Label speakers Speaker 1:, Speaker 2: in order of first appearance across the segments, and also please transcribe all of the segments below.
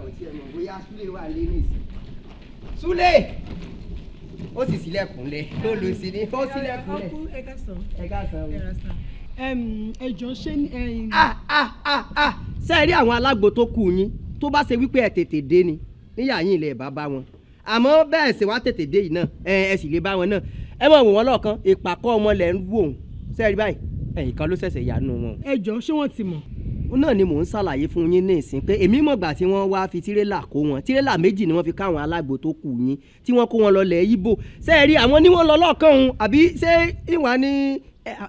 Speaker 1: Ó tiẹ̀ mọ̀ bóyá Súlè wà lé nìsín. Súlè, ó sì sílẹ̀kùn lẹ̀, ó lọ sí ní, ó sílẹ̀kùn lẹ̀.
Speaker 2: Ẹ káàsán.
Speaker 1: Ẹ káàsán o.
Speaker 2: Ẹ ra sà. Ẹ jọ̀ọ́, ṣé ní.
Speaker 1: Ah ah ah ah, ṣé ẹ rí àwọn alágbo tó kù yín, tó bá ṣe wípé ẹ tètè dé ni níyà yín ilẹ̀ bá bá wọn, àmọ́ bẹ́ẹ̀ ṣe wá tètè dé yìí náà, ẹ sì lè bá wọn náà. Ẹ mọ̀ wò wọ́n lọ́ọ̀kan, ìpàkọ́ wọn lẹ̀ ń wò ó. Ṣé ẹ rí báyìí, ẹ̀yìn kan ló ṣẹ̀ṣẹ̀ yanu wọn.
Speaker 2: Ẹ jọ̀ọ́, ṣé wọ́n ti mọ̀?
Speaker 1: Ó náà ni mò ń ṣàlàyé fún yín ní ìsín pé èmi mọ̀gbà tí wọ́n wá fi tirẹ́là kó wọn. Tirẹ́là méjì ni wọ́n fi káwọn alágbo tó kù yín tí wọ́n kó wọn lọ lẹ̀ Yíbò. Ṣé ẹ rí àwọn ní wọ́n lọ lọ́ọ̀kan òun àbí ṣé ìwà ní?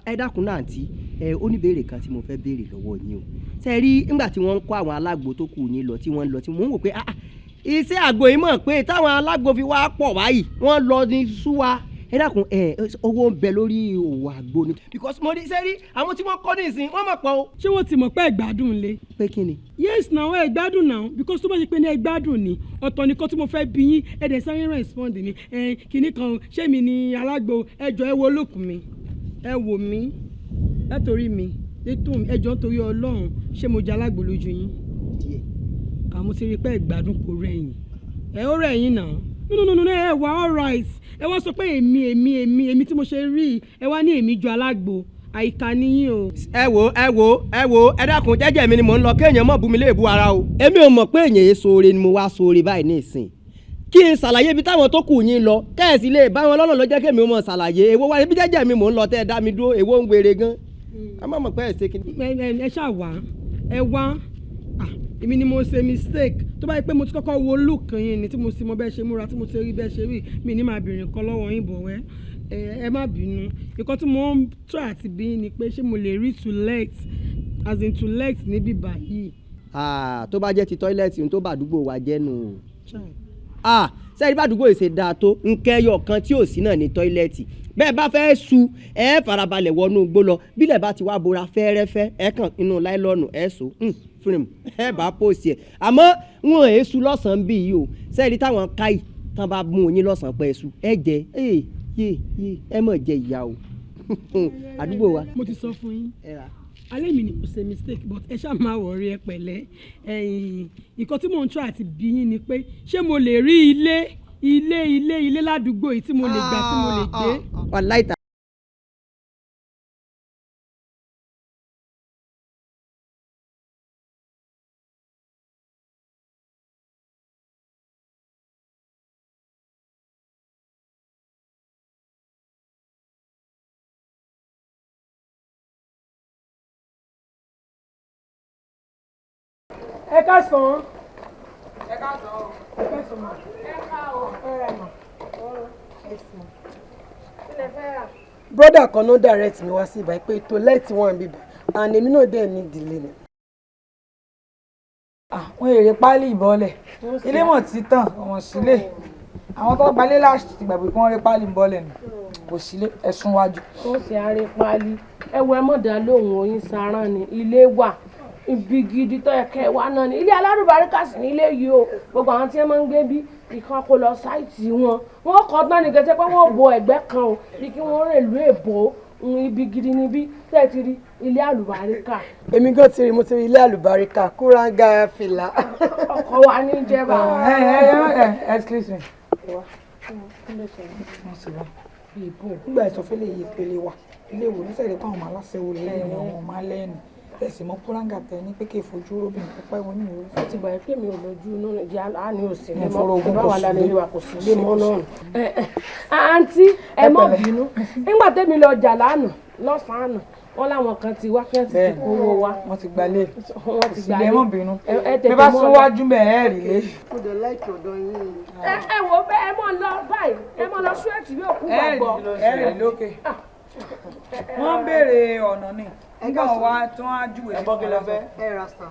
Speaker 1: Ẹ dákun náà, àǹtí, ẹ ó ní béèrè kan tí mo fẹ́ béèrè lọ́wọ́ yín o. Ṣé ẹ rí nígbà tí wọ́n ń kó àwọn alágbo tó kù yín lọ, tí wọ́n ń lọ, tí mò ń wò pé ah ah, iṣẹ́ àgbo yìí mọ̀ pé táwọn alágbo fi wá pọ̀ báyìí, wọ́n lọ ní súwa. Ẹ dákun, ẹ owó ń bẹ lórí òwò àgbo ni, because mo ní ṣé rí àwọn tí wọ́n kọ́ ní ìsìn, wọ́n mọ̀ pọ̀ o.
Speaker 2: Ṣé wọ́n ti mọ̀ pé ẹ gbádùn lé?
Speaker 1: Pé kí ni?
Speaker 2: Yes now, ẹ gbádùn now, because tó bá ṣe pé ní ẹ gbádùn ni, ọ̀tọ̀ nìkan tí mo fẹ́ bí yín, ẹ dẹ̀ sáré respond ni ẹ kìíní kan. Ṣé mi ni alágbo? Ẹ jọ̀ọ́, ẹ wo look mi, ẹ wò mí látòrí mi létò mi. Ẹ jọ̀ọ́, nítorí Ọlọ́run, ṣé mo jẹ́ alágbo lójú yín?
Speaker 1: Díẹ̀.
Speaker 2: Àmọ́ ti rí pé ẹ gbádùn, kò rẹ̀yìn, ẹ ó rẹ̀yìn náà. No, no, no, no, ẹ wà all right. Ẹ wá sọ pé èmi èmi èmi èmi tí mo ṣe rí, ẹ wá ní èmi ju alágbo. Àìkà níyìn o.
Speaker 1: Ẹ wo, ẹ wo, ẹ wo, ẹ dákun, jẹ́jẹ́ mi ni mò ń lọ, kéèyàn mọ̀ bú mi léèbú ara o. Èmi ò mọ̀ pé èèyàn èso oore ni mo wá sóore báyìí ní ìsìn. Kí n ṣàlàyé ibi táwọn tó kù yín lọ, kẹ́ẹ̀sì lè bá wọn lọ́nà ló jẹ́ kémi ó mọ̀ ṣàlàyé. Èwo wá ibi jẹ́jẹ́ mi mò ń lọ tẹ́ ẹ dá mi dúró, èwo ń wéré gan? Ẹ má mọ̀ pé ẹ̀ ṣe kí ni.
Speaker 2: Ẹ ṣáà wá, ẹ wá. Ah, èmi ni mo ṣe mistake. Tó bá yẹ pé mo ti kọ́kọ́ wo look yín ni, tí mo sì mọ bẹ́ẹ̀ ṣe múra, tí mo ti rí bẹ́ẹ̀ ṣe rí mi ní máa béèrè nǹkan lọ́wọ́ yín bọ̀ wẹ́. Ẹ má bínú. Nǹkan tí mo ń try àti bí yín ni pé ṣé mo lè rí toilet, as in toilet níbí báyìí?
Speaker 1: Ah, tó bá jẹ́ ti toilet tó bá àdúgbò wa jẹ́ nù o.
Speaker 2: Chai.
Speaker 1: Ah, sẹ́yìn bá àdúgbò yìí ṣe dáa tó, nkẹ́yọ̀ kan tí ò sí náà ní toilet. Bẹ́ẹ̀ bá fẹ́ su, ẹ farabalẹ̀ wọnú igbó lọ. Bílẹ̀ bá ti wá bora fẹ́ẹ́rẹ́fẹ́, ẹ kàn inú láìlọ́ọ̀nù, ẹ so fíìmù, ẹ bá pòsì ẹ̀. Àmọ́ wọn èé su lọ́sàn-án bí yìí o. Sẹ́yìn táwọn káì tán bá mú yín lọ́sàn-án pẹ́ su, ẹ jẹ ẹ yé yé, ẹ mọ̀ jẹ ìyá o, àdúgbò wa.
Speaker 2: Mo ti sọ fún yín.
Speaker 1: Ẹ ra.
Speaker 2: Alẹ́ mi ni mo ṣe mistake, but ẹ ṣáà máa worry, ẹ pẹ̀lẹ́. Ẹ̀yìn nǹkan tí mò ń try àti bí yín ni pé ṣé mo lè rí ilé ilé ilé ilé ládùúgbò yìí tí mo lè gbà, tí mo lè gbé?
Speaker 1: Wàláì ta.
Speaker 2: Ẹ káàsán.
Speaker 3: Ẹ káàsán o.
Speaker 2: Ẹ káàsán ma.
Speaker 3: Ẹ ká o.
Speaker 2: Ẹ rà mà. Ẹ sùn.
Speaker 3: Kí lẹ fẹ́ rà?
Speaker 2: Brother kan ló direct mi wá sí ibà pé toilet wà níbí, and èmi náà dẹ̀ ní ìdílé ni.
Speaker 3: Wọ́n èrè páálí ìbọ́lẹ̀ ilé mọ̀ títàn ọ̀wọ̀n sílé. Àwọn tó gbalé láti ti gbàgbé kí wọ́n rí páálí ìbọ́lẹ̀ nù, kò sílé, ẹ̀sùn wájú.
Speaker 4: Ó sì aré páálí. Ẹ wo, ẹ mọ̀ dá lóhùn, oyin saran ni. Ilé wà, ibi gidi tó yẹ kẹ́ ẹ wá náà ni ilé alárùbáríkà sì ní ilé yìí o. Gbogbo àwọn tí wọ́n máa ń gbé bí ìkan kò lọ site wọn, wọ́n kọ́ tán ní kẹsẹ́ pé wọ́n bo ẹ̀gbẹ́ kan o, bí kí wọ́n rìn ìlú èbó. Ibi gidi níbí tẹ́ ẹ ti rí ilé àlùbáríkà.
Speaker 2: Èmi gan ti rí, mo ti rí ilé àlùbáríkà, kúráńgà fìlà.
Speaker 4: Ọkọ wa ní jẹba.
Speaker 3: Ẹ ẹ ẹ, excuse me. Wọ́n sì wá nígbà ìsọfẹ́lẹ̀ yìí, ìpele wa ilé ìwò ní sẹ́yìn pé àwọn ọmọ aláṣẹ wo lẹ́yìn àwọn ọmọ alẹ́ ni tẹ̀sí mọ́ kúráńgà tẹ ní pé kí ìfojú róbìn pípẹ́ wọn ní ìwé.
Speaker 4: Ó ti gbà pé mi ò lójú inú ìdí á ní òsì lé
Speaker 3: Mo fọ̀rọ̀
Speaker 4: mọ́
Speaker 3: ogun
Speaker 4: báwa
Speaker 3: kò
Speaker 4: la
Speaker 3: sí
Speaker 4: ní
Speaker 3: lé.
Speaker 4: wa kò sí lé mọ́ náà. Ẹ, ẹ, àǹtí, ẹ mọ́
Speaker 3: pẹ̀lẹ́.
Speaker 4: bínú. Nígbà tẹ́mi lọ jà lánàá lọ́sàn-án àná, wọ́n láwọn kan ti wá kí wọ́n sì ti
Speaker 3: Bẹ́ẹ̀ni.
Speaker 4: kówó wa.
Speaker 3: Wọ́n ti gbalé.
Speaker 4: Wọ́n ti
Speaker 3: Kò sí
Speaker 4: gbà
Speaker 3: lé,
Speaker 4: lé.
Speaker 3: mọ́ bínú.
Speaker 4: Ẹ tètè
Speaker 3: Bí bá
Speaker 4: mọ́
Speaker 3: sún
Speaker 4: lọ.
Speaker 3: wájú bẹ́ẹ̀ ẹ̀ rí lé.
Speaker 2: Mo dẹ̀ like ọ̀dọ̀ yín.
Speaker 4: Ẹ wò ó, ẹ mọ̀ lọ báyìí, ẹ mọ̀ lọ ṣúẹ̀tì bí òkú
Speaker 3: Ẹ
Speaker 4: gbàgbọ́.
Speaker 3: rí lókè. Wọ́n ń béèrè ọ̀nà ni nígbà wa tí wọ́n á júwèé.
Speaker 5: Ẹ bọ́, kí lẹ fẹ́?
Speaker 2: Ẹ ra sà.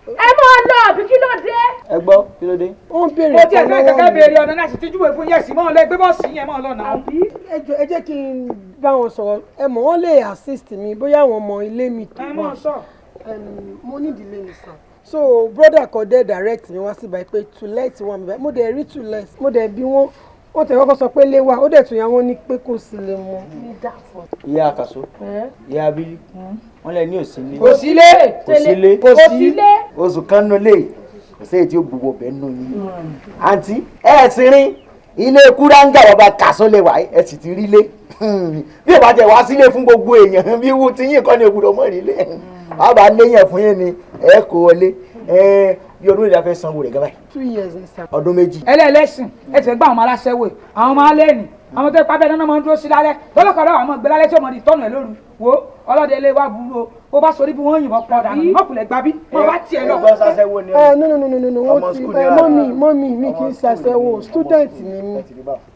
Speaker 4: Ẹ mọ̀ lọ, àbí kí ló dé?
Speaker 5: Ẹ gbọ́, kí ló dé?
Speaker 2: Ó ń béèrè
Speaker 3: Mo tiẹ̀ fẹ́
Speaker 2: lọ́wọ́
Speaker 3: kẹ́kẹ́
Speaker 2: mi.
Speaker 3: béèrè ọ̀nà náà sì ti júwèé fún yẹ̀sì mọ́ ọ lọ gbé bọ́ọ̀sì yẹn mọ́ ọ lọ́nà.
Speaker 4: Àbí.
Speaker 2: Ẹ jọ̀ọ́, ẹ jẹ́ kí n bá wọn sọ̀rọ̀. Ẹ mọ̀ wọ́n lè assist mi bóyá àwọn ọmọ ilé mi tó
Speaker 3: Ẹ
Speaker 2: wà.
Speaker 3: mọ̀ sọ.
Speaker 2: Mo ní ìdílé mi sàn. So brother kan dẹ̀ direct mi wá sí ibà pé toilet wà mí báyìí. Mo dẹ̀ rí toilet, mo dẹ̀ bí wọ́n, wọ́n tẹ̀ kọ́kọ́ sọ pé lé wà, ó dẹ̀ tún yà wọ́n ní pé kò sí lè mọ́.
Speaker 4: Ní dàfọ̀.
Speaker 5: Ìyá àkàsó, ìyá abili, wọn lẹ ní òsínlé.
Speaker 3: Kò sílé.
Speaker 5: Kò sílé.
Speaker 3: Kò sí.
Speaker 4: Sílé.
Speaker 5: Oṣù kan nù lé. Kò sí èyí tí ó gbogbo ọbẹ̀ nù yín. Àǹtí ẹ ti rin ilé kúráńgà bàbá Kàsó lè wà, ẹ sì ti rí lé. Bí ìbá tẹ wá sílé fún gbogbo èèyàn bí wú ti yín kọ́ ni ògbúdọ̀ mọ́ ìrìlẹ̀. Bàbá léyìn fún yín ni ẹ kó wọlé. Bí ọdún ìlà fẹ́ sanwó rẹ̀ gẹ́gẹ́.
Speaker 2: 2 years ni sir.
Speaker 5: Ọdún méjì.
Speaker 3: Ẹlẹ́ẹ̀lẹ́sìn ẹ ti fẹ́ gbá àwọn ọmọ aláṣẹ́wò, àwọn ọmọ alẹ́ nì, àwọn tó ipa bẹ́ẹ̀ náà máa ń dúró sí lálẹ́ lọ́lọ́kọ̀ọ́lọ́ àwọn ọmọ ìgbé lálẹ́ tí ọmọdé tọ́nù ẹ̀ lóru. Wo ọlọ́dẹ ilé wa burú o, bó bá sọ níbi wọ́n yìnbọn pọ̀ dànù mọ́kùnlẹ̀ gbábí mọ́ bá tiẹ̀ lọ.
Speaker 2: No no no no no, wọ́n ti mọ́mì mọ́mì mi kì í ṣaṣẹ́wó, student ni mí.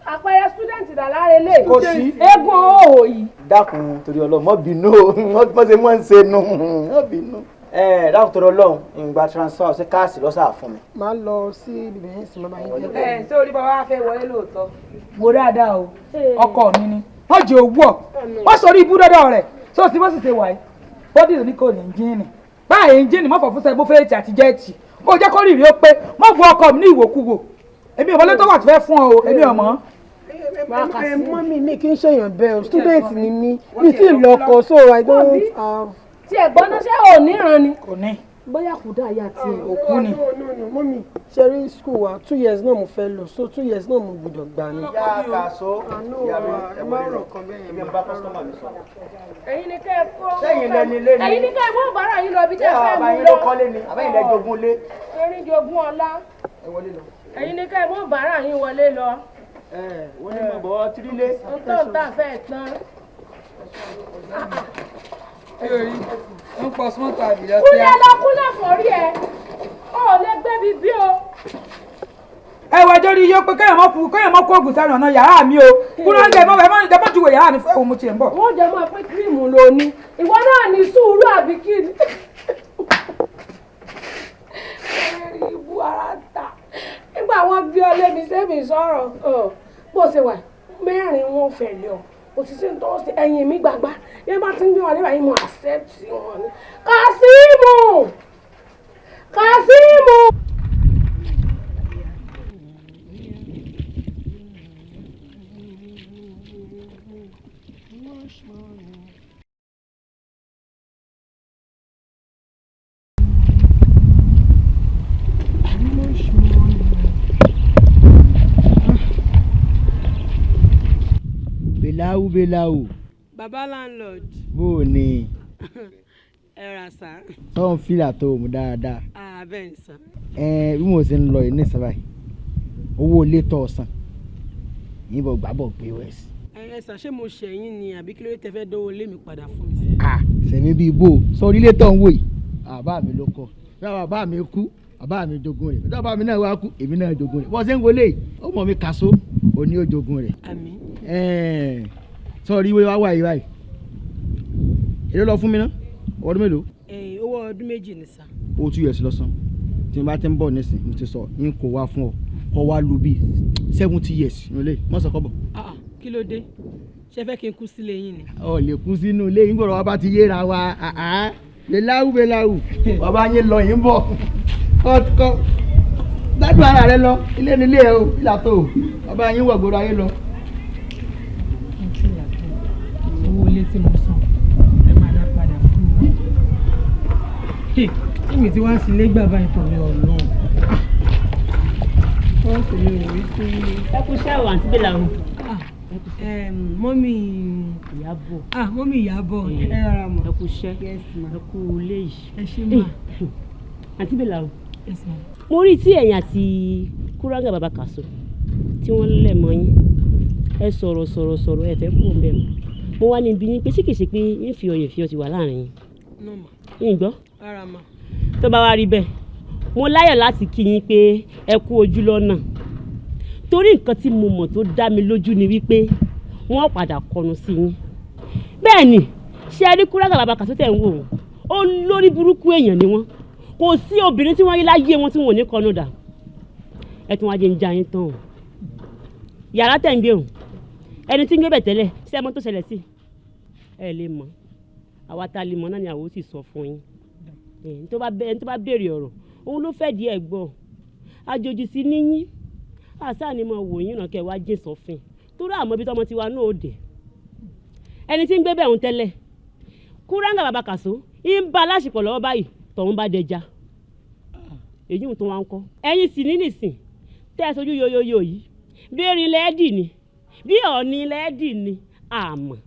Speaker 4: Àpẹẹrẹ student dà lára ilé.
Speaker 5: Kò sí.
Speaker 4: Eégún òhò yìí.
Speaker 5: Dákun torí Ọlọ́run mọ́ bínú o, mọ́ ṣe mọ́ ń ṣe nù, mọ́ bínú. Dákun torí Ọlọ́run ìgbà transfer ṣe káàsì lọ́sà fún mi.
Speaker 2: Màá lọ sí ibibẹ̀ yẹn sì máa yín jẹ́.
Speaker 3: Ẹ ṣé orí bàbá wa fẹ́ wọlé lóòótọ́. Wo dáadáa o, ọkọ mi ni wọ́n jẹ owó ọ̀, wọ́n sọ orí ibú dọ́dọ̀ rẹ̀ tó ti bó sì ṣe wà yìí. Bọ́dì ní kò ní ẹ́ńjìnì báyìí, ẹ́ńjìnì mọ́fọ̀ fún sẹ́gbó fẹ́ẹ̀tì àti jẹ́ẹ̀tì kó jẹ́ kó rìnrìn ó pé mọ́ bu ọkọ mi ní ìwòkuwò. Èmi ò mọ lótó wà tó fẹ́ fún ọ o, èmi ò mọ̀.
Speaker 2: Mọ́mì mi kì í ṣèyàn bẹ́ẹ̀ o, student ni mí, mi ti lọ́kọ, so I don't have.
Speaker 4: Tí ẹ̀gbọ́n náà ṣé ò níran ni.
Speaker 3: Kò ní.
Speaker 4: Bóyá kò dá ìyá tiẹ̀.
Speaker 3: Òkú ni.
Speaker 2: No no mọ́mì, ṣe rí school wa 2 years náà mo fẹ́ lò, so 2 years náà mo gbọ́dọ̀ gbà ni.
Speaker 5: Ìyá Kàsó, ìyá mi ẹ wọlé lọ, èmi ń bá kọ́sítọ́mà mi sọ̀rọ̀.
Speaker 4: Ẹ̀yin ni kẹ́ ẹ kó.
Speaker 5: Sẹ́yìn lẹni lé ni.
Speaker 4: Ẹ̀yin ni kẹ́ ẹ mú ọ̀bára yín lọ ibi tẹ́ ẹ fẹ́ mú lọ.
Speaker 5: Àbáyín ló kọ́lé ni, àbáyín lẹ jogún lé.
Speaker 4: Erin jogún ọlá.
Speaker 5: Ẹ wọlé lọ.
Speaker 4: Ẹ̀yin ni kẹ́ ẹ mú ọ̀bára yín wọlé lọ.
Speaker 5: Ẹ wọ́n ní mọ̀ bọ́ tírílé.
Speaker 4: Ń tọ́ ń tà fẹ́ tán.
Speaker 3: Ń pọ small tàbí lọ sí.
Speaker 4: Kúnlẹ̀ lọ kúnlẹ̀ fọ̀rí ẹ̀, ó lè gbé mi bí o.
Speaker 3: Ẹ wá jórí yóò pé kéèyàn mọ́ kú kéèyàn mọ́ kó oògùn sẹ́nu ọ̀nà yàrá mi o. Kúrò ń jẹ mọ́ ẹ mọ́ ìjọba jùwèé yàrá mi fún ẹ̀wọ̀n mo ti ń bọ̀.
Speaker 4: Wọ́n jẹ́ máa pé kírìmù ló ní. Ìwọ náà ní sùúrù àbí kí ni. Ibú ara ń ta. Nígbà wọn gbé ọ lébi sẹ́mi sọ̀rọ̀ bó ṣe wà mẹ́rin wọn fẹ̀ lé ọ. Òṣìṣẹ́ ń tọ́ sí ẹ̀yìn mi gbàgbá yẹn bá ti ń gbé wọn níbàyí mo accept wọn ni. Kàsímù! Kàsímù!
Speaker 5: Belawu belawu.
Speaker 2: Baba landlord.
Speaker 5: Bó o ní.
Speaker 2: Ẹ ra sá.
Speaker 5: Sọ́n fìlà tó mú dáadáa.
Speaker 2: Bẹ́ẹ̀ ni sá.
Speaker 5: Ẹ bí mo ṣe ń lọ yìí ní sábà yìí, owó ilé tọ̀ ọ̀sán, yìnbọn gbàbọ̀ pos.
Speaker 2: Ẹ sà, ṣé mo ṣẹ̀yìn ni àbí kí ló dé tẹ fẹ́ dánwó lé mi padà fún mi?
Speaker 5: Sẹ̀mí bíi bó o sọ orílẹ̀ tó ń wò yìí, bàbá mi ló kọ́. Bí bàbá mi kú, bàbá mi jogún rẹ̀. Bí bàbá mi náà wá kú, èmi náà jogún rẹ̀. Bọ́ ṣe ń wọlé yìí, ó mọ̀ mi Kàsó, òní ó jogún rẹ̀.
Speaker 2: Àmín.
Speaker 5: Sọ̀rí ìwé wa wà yìí báyìí. Èló lọ fún mi ná? Ọdún mélòó?
Speaker 2: Owó ọdún méjì ni sà.
Speaker 5: Owó 2 years lọ́sàn. Tí n bá ti ń bọ̀ nísìn, mo ti sọ yín kò wá fún ọ. Kọ́ wá lu bíi 70 years nílé. Mọ̀ sọ kọ́bọ̀.
Speaker 2: Kí ló dé? Ṣé fẹ́ kí n kú sílé yín ni?
Speaker 5: Ọ lè kú sínú ilé yín gbọ́dọ̀ wá bá ti yéra wa. Belawu belawu. Bàbá yín lọ yín bọ̀. Kọ́ gbádùn ara rẹ lọ. Ilé nílé ẹ o, ìlà tó o. Bàbá yín wọ̀ gbọ́dọ̀ ayé lọ.
Speaker 2: Owó ilé tí mo san ẹ máa dá padà fún mi. Èmi tí wàá sílé gbà báyìí torí Ọlọ́run. Wọ́n sì ní ìwé sí.
Speaker 6: Ẹ kú iṣẹ́ o, àǹtí Belawu.
Speaker 2: Mọ́mì
Speaker 6: Ìyábọ̀.
Speaker 2: Mọ́mì Ìyábọ̀, ẹ rọra mọ̀.
Speaker 6: Ẹ kú iṣẹ́, ẹ kú ilé yìí.
Speaker 2: Ẹ ṣé mà.
Speaker 6: Àǹtí Belawu. Mo rí tí ẹ̀yin àti Kúráńgà bàbá Kàsó tí wọ́n lẹ̀ mọ́ yín. Ẹ sọ̀rọ̀ sọ̀rọ̀ sọ̀rọ̀ ẹ fẹ́ kúrò ń bẹ̀ mọ́. Mo wá níbi yín pé ṣé kìí ṣe pé ń fi ọyàn fi ọtí wà láàrin yín. Yín gbọ́. Tó bá wá rí bẹ́ẹ̀, mo láyọ̀ láti kí yín pé ẹ kú ojú lọ́nà. Torí nǹkan tí mo mọ̀ tó dá mi lójú ni wípé wọ́n padà kọnu sí yín. Bẹ́ẹ̀ ni, ṣé ẹ rí Kúráńgà bàbá Kàsó tẹ̀ ń wò ó? Olórí burúkú èèyàn ni wọ́n. Kò sí obìnrin tí wọ́n rí láyé wọn tí wọn ò ní kọnu dà. Ẹ tún wá jẹ́ ń já yín tán o. Yàrá tẹ̀ ń gbé o. Ẹni tí ń gbé bẹ̀ tẹ́lẹ̀, ṣé ẹ mọ̀ tó ṣẹlẹ̀ sí? Ẹ lè mọ̀. Àwa tá a lè mọ̀ náà ni àwa ó sì sọ fún yín. Ẹni tó bá béèrè ọ̀rọ̀, òun ló fẹ́ di ẹ̀ gbọ́. Àjòjì sí níyín. Àṣà ni mo wò yín ràn kẹ́ wá jìn sọ́fin. Torí àmọ́ ibi tọ́mọ tiwa náà ó dé. Ẹni tí ń gbé bẹ̀ òun tẹ́lẹ̀. Kúráńgà bàbá Kàsó, ń bá aláṣepọ̀ lọ́wọ́ báyìí, tọ̀hún bá dẹja. Èyí tó wá ń kọ́ ẹ̀yin sì ní nìsín tẹ́ ẹ sojú yoyoyo yìí, bí erin lẹ́ẹ̀dì ni, bí ọ̀ọ́ni lẹ́ẹ̀dì ni, àmọ́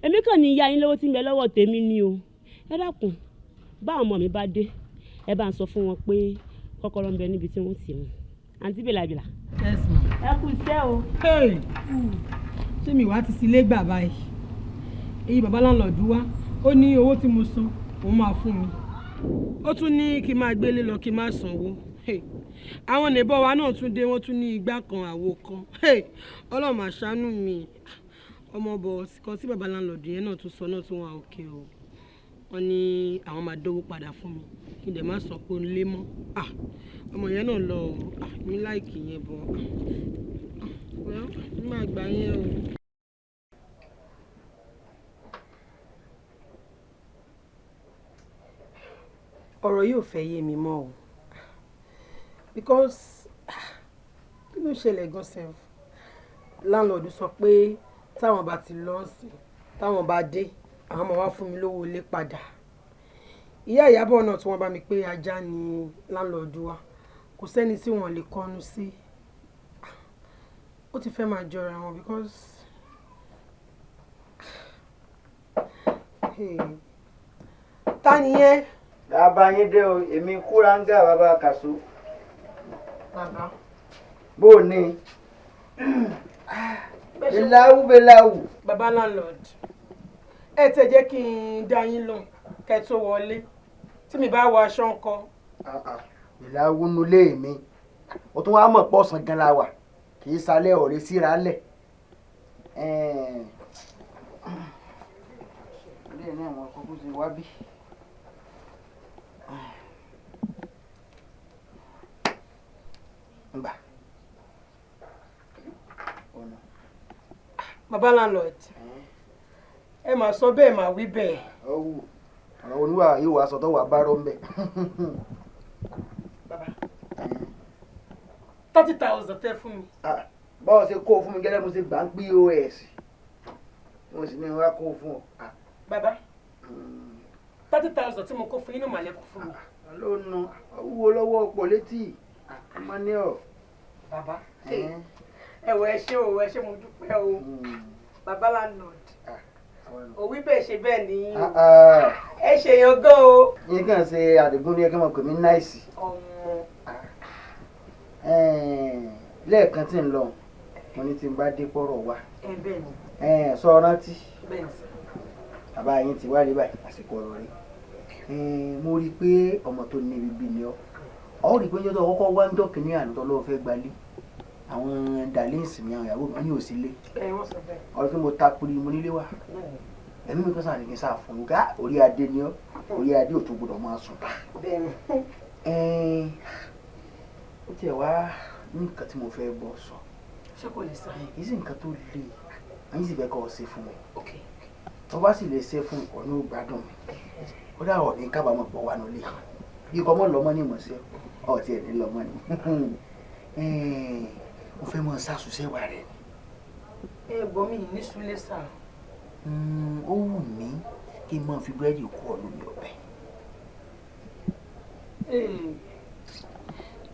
Speaker 6: èmi kàn ní ìyá yín lówó tí ń bẹ lọ́wọ́ tèmi ni o. Ẹ dákun, báwọn ọmọ mi bá dé, ẹ bá ń sọ fún wọn pé kọ́kọ́rọ́ ń bẹ níbi tí wọ́n ti mú. Àǹtí Bèlàbèlà.
Speaker 2: Yes ma.
Speaker 6: Ẹ kú iṣẹ́ o.
Speaker 2: Ṣé mi wàá ti sílé gbà báyìí? Èyí bàbá láńlọ́ọ̀dù wá, ó ní owó tí mo san òun máa fún mi, ó tún ní kí n máa gbélé lọ, kí n má sanwó. Àwọn nìbọn wa náà tún dé, wọ́n tún ní igbá kan àwo kan. Ọlọ́run máa ṣàánú mi. Ọmọ bọ̀ kan tí bàbá láńlọ́ọ̀dù yẹn náà tún sọ náà tún wà òkè o. Wọ́n ní àwọn máa dówó padà fún mi, kí n dẹ̀ má sọ pé ó ń lé mọ́. Ọmọ yẹn náà lọ o, mi láìkì yẹn bọ̀, mi máa gbà yẹn o. Ọ̀rọ̀ yóò fẹ́ yé mi mọ́ o, because kí ló ṣẹlẹ̀ gan sef? Landlord sọ pé táwọn bá ti lọ sí, táwọn bá dé, àwọn máa wá fún mi lówó ilé padà. Ìyá Ìyábọ̀ náà tí wọ́n bá mi pé ajá ni landlord wa, kò sẹ́ni tí wọ́n lè kọnu sí. Ó ti fẹ́ máa jọra wọn because, hey, ta nìyẹn?
Speaker 5: Bàbá yín dé o, èmi Kúráńgà bàbá Kàṣó.
Speaker 2: Bàbá.
Speaker 5: Bó o ní? Bẹ́láwù bẹ́láwù.
Speaker 2: Bàbá landlord, ẹ tẹ jẹ́ kí n dá yín lóhùn kẹ́ tó wọlé, tí mi bá wọ aṣọ ńkọ́?
Speaker 5: Bẹ́láwù nulẹ̀ mi, o tún wá mọ̀ pọ̀ sàn gan la wà, kì í salẹ̀ ọ̀rẹ́ síra lẹ̀. Ilé ní àwọn akókó ti wá bí. Ngbà.
Speaker 2: Bàbá landlord, ẹ máa sọ bẹ́ẹ̀, máa wí bẹ́ẹ̀.
Speaker 5: Ọwọ́ ọ̀rọ̀ oníwà yóò wá sọ tó wà bá rọ́ ń bẹ̀.
Speaker 2: Bàbá, 30,000 tẹ́ fún mi.
Speaker 5: Báwo ṣe kó o fún mi gẹ́lẹ́, mo ṣe gbà ń POS, mo sì ní wá kó o fún ọ.
Speaker 2: Bàbá, 30,000 tí mo kó fún yín náà màlẹ́ kó fún mi.
Speaker 5: Ló nu owó lọ́wọ́ ọ̀pọ̀ létí ọmọ ní ọ.
Speaker 2: Bàbá, ẹ wọ, ẹ ṣé o, ẹ ṣé, mo dúpẹ́ o. Bàbá landlord, òwí bẹ́ẹ̀ ṣe bẹ́ẹ̀ ní ẹ ṣe yan gan o.
Speaker 5: Yín kàn ṣe àdìgún ní ẹgbẹ́ mọ̀ pé mi náìsì.
Speaker 2: Ọmọ.
Speaker 5: Lẹ́ẹ̀kan tí ń lọ, mo ní tí n bá dé pọ̀rọ̀ wa.
Speaker 2: Ẹ bẹ́ẹ̀ ni.
Speaker 5: Sọ rántí.
Speaker 2: Bẹ́ẹ̀ ni.
Speaker 5: Bàbá yín ti wá rí báyìí, àsìkò ọ̀rọ̀ rí. Mo rí i pé ọmọ tó ní ibi ni ọ́. Ọ rí i pé yọ́tọ̀ kọ́kọ́ wá ń jọ́ kìíní àná tó lọ́wọ́ fẹ́ gbalé. Àwọn dàlẹ́ǹsì mi, àwọn ìyàwó mi, wọ́n ní òsì lé.
Speaker 2: Ẹ wọ́n sọ bẹ́ẹ̀.
Speaker 5: Ọ̀rọ̀ pé mo ta kuri mo nílé wa. Ẹ̀mí mi kan sáà ní kí n sáà fún un ká orí adé ni ọ́, orí adé ò tó gbọdọ̀ máa sùn.
Speaker 2: Bẹ́ẹ̀ni.
Speaker 5: Ó tiẹ̀ wá ní nǹkan tí mo fẹ́ bọ́ sọ.
Speaker 2: Ṣé kò lè sọ?
Speaker 5: Kì í sì nǹkan tó le, àyìn sì fẹ́ kọ́ ọ ṣe fún mi.
Speaker 2: Ok.
Speaker 5: Tó bá sì lè ṣe fún ọ ní gbádùn mi. Ó dà ọ̀ ní kábàámọ̀ pọ̀ wà nílé. Bí kò mọ̀ lọ́mọ ní ìmọ̀ọ́sẹ́, ọ̀ tiẹ̀ ní lọ́mọ ní. Mo fẹ́ mọ sásùsẹ́ wà rẹ̀ ni.
Speaker 2: Ẹ bọ́ mi ní Súlé sà.
Speaker 5: Ó wù mí kí n máa fi búrẹ́dì kú ọ lómi ọbẹ̀.